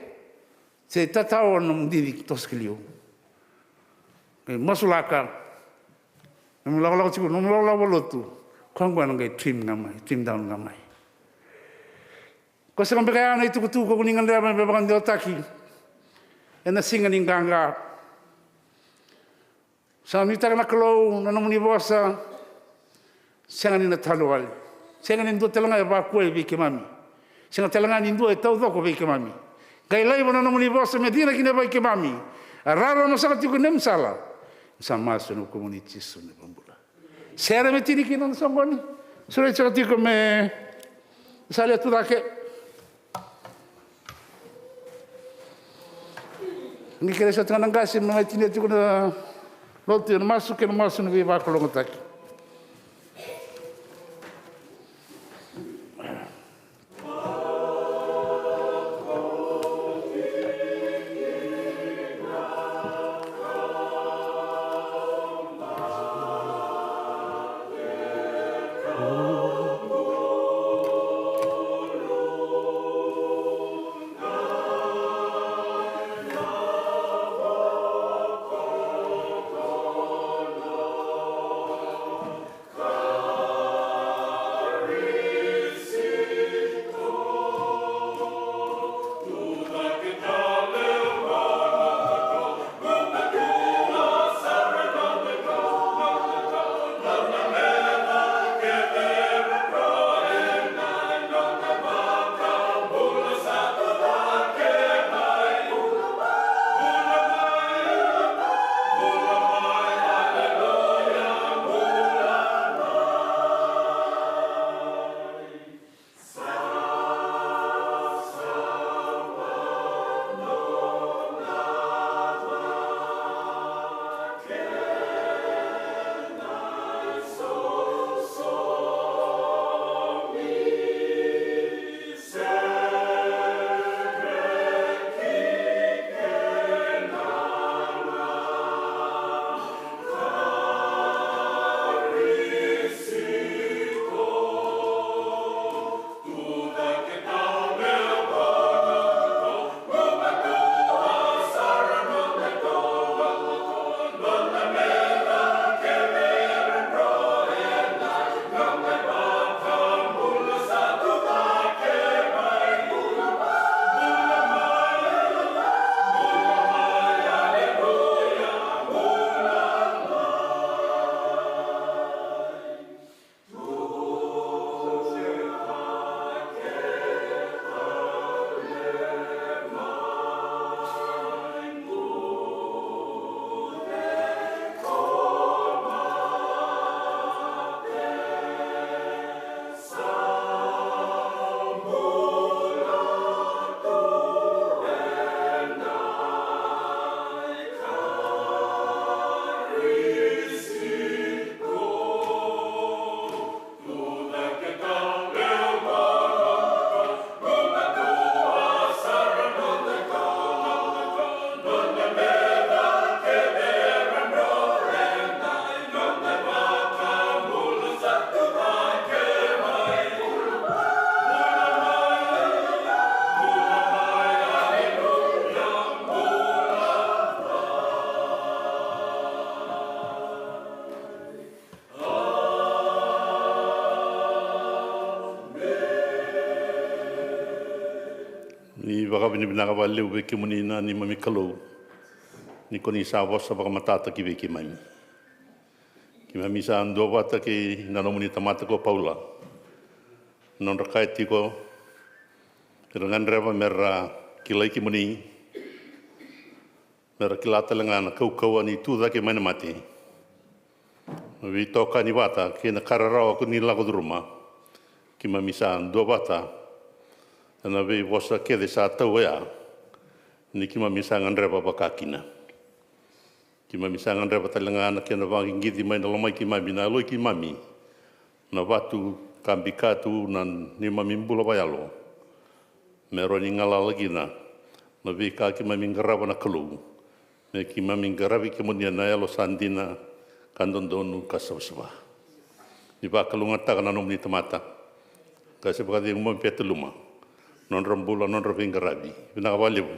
se tatao na nomu cici toso ki liu. Qai masulaka na nomu lakolako tiko, na nomu lakolako vakalotu. Koya qo ena qai trim ga mai, trim down ga mai. Ko sega beka ya na itukutuku ko ni gadreva me vakadewataki ena siga ni qaqa. Sa nuitaka na Kalou na nomuni vosa, sega ni na tale wale. Sega ni dua tale ga e vakua e vei keimami. Sega tale ga ni dua e taucoko vei keimami. Qai laiva na nomuni vosa me cina kina e vei keimami. A rarama saka tiko na neimami sala. Sa masu ena vukumuni Jisu na iVakabula. Sere me tini kina na soqoni. Sureti saka tiko me sa letu cake. Ni kerei saka tiko na qase me mai tinia tiko na lotu ena masu kei na masu ni veivakalougatataki. Vakavinavinaka vakalevu vei kemuni na neimami Kalou, ni ko ni sa vosa vakamatata ki vei keimami. Keimami sa duavata kei na nomuni tamata ko Paula, nodra kaya tiko, era gadreva mera kilai kemuni, mera kila tale ga na kaukauwa ni tu cake mai na mate. Na veitokani vata kei na ka rarawa ko ni lako curuma, keimami sa duavata ena veivosa kece sa tau oya, ni keimami sa gadreva vaka kina. Keimami sa gadreva tale ga na kena vaqiqici mai na lomai keimami, na yaloi keimami, na vatu ka bika tu na neimami bula vakayalo, me rawa ni galala kina na veika keimami qarava na Kalou, me keimami qaravi kemuni ena yalo sa dina, ka dodonu, ka savasava. Ni vakalougatataka na nomuni tamata, qase vakacegu mai Petaluma, nodra bula, nodra veiqaravi. Vinaka vakalevu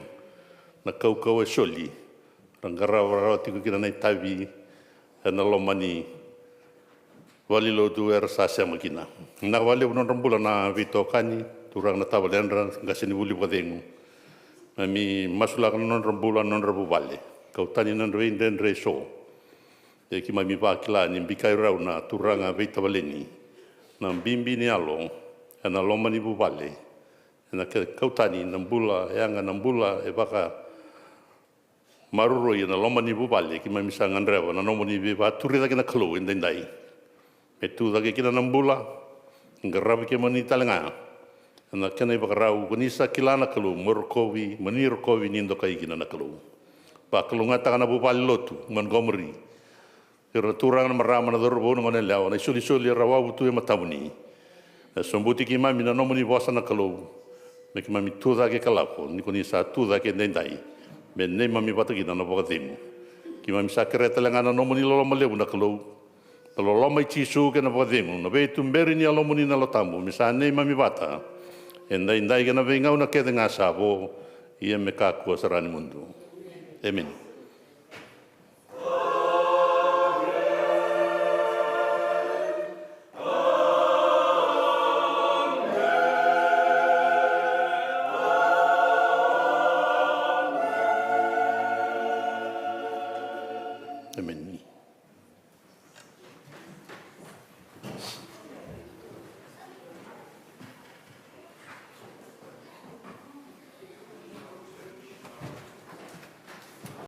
na kaukauwa e soli, ra qarava rawa tiko kina na itavi ena loma ni valenilotu era sa sema kina. Vinaka vakalevu nodra bula na veitokani, turaga na tavaledra, qase ni vuli vakacegu. Keimami masulaka na nodra bula, nodra vuvale, kau tani na nodra veidredre eso. Ia keimami vakila ni bikai rau na turaga veitavaleni na bibi ni yalo ena loma ni vuvale, ena kena kau tani na bula, e yaga na bula e vaka maroroi ena loma ni vuvale. Keimami sa gadreva na nomuni veivakaturi cake na Kalou edaidai, me tu cake kina na bula, qaravi kemuni tale ga ena kena ivakarau, ko ni sa kila na Kalou, mo rokovi, mo ni rokovi ni dokai kina na Kalou. Vakalougatataka na vuvale lotu Montgomery, ira na turaga, na marama, na cauravou, na goneyalewa, na isolisoli era wavu tu e matamuni. E sobuti keimami na nomuni vosa na Kalou, me keimami tu cake ka lako, ni ko ni sa tu cake edaidai, me neimami vata kina na vakacegu. Keimami sa kerea tale ga na nomuni loloma levu na Kalou, na loloma i Jisu kei na vakacegu, na veituberi ni Yalomuni na Yalo Tabu, me sa neimami vata edaidai kei na veigauna kece ga sa vo, ia me kakua sara ni mudu. Emeni. Emeni.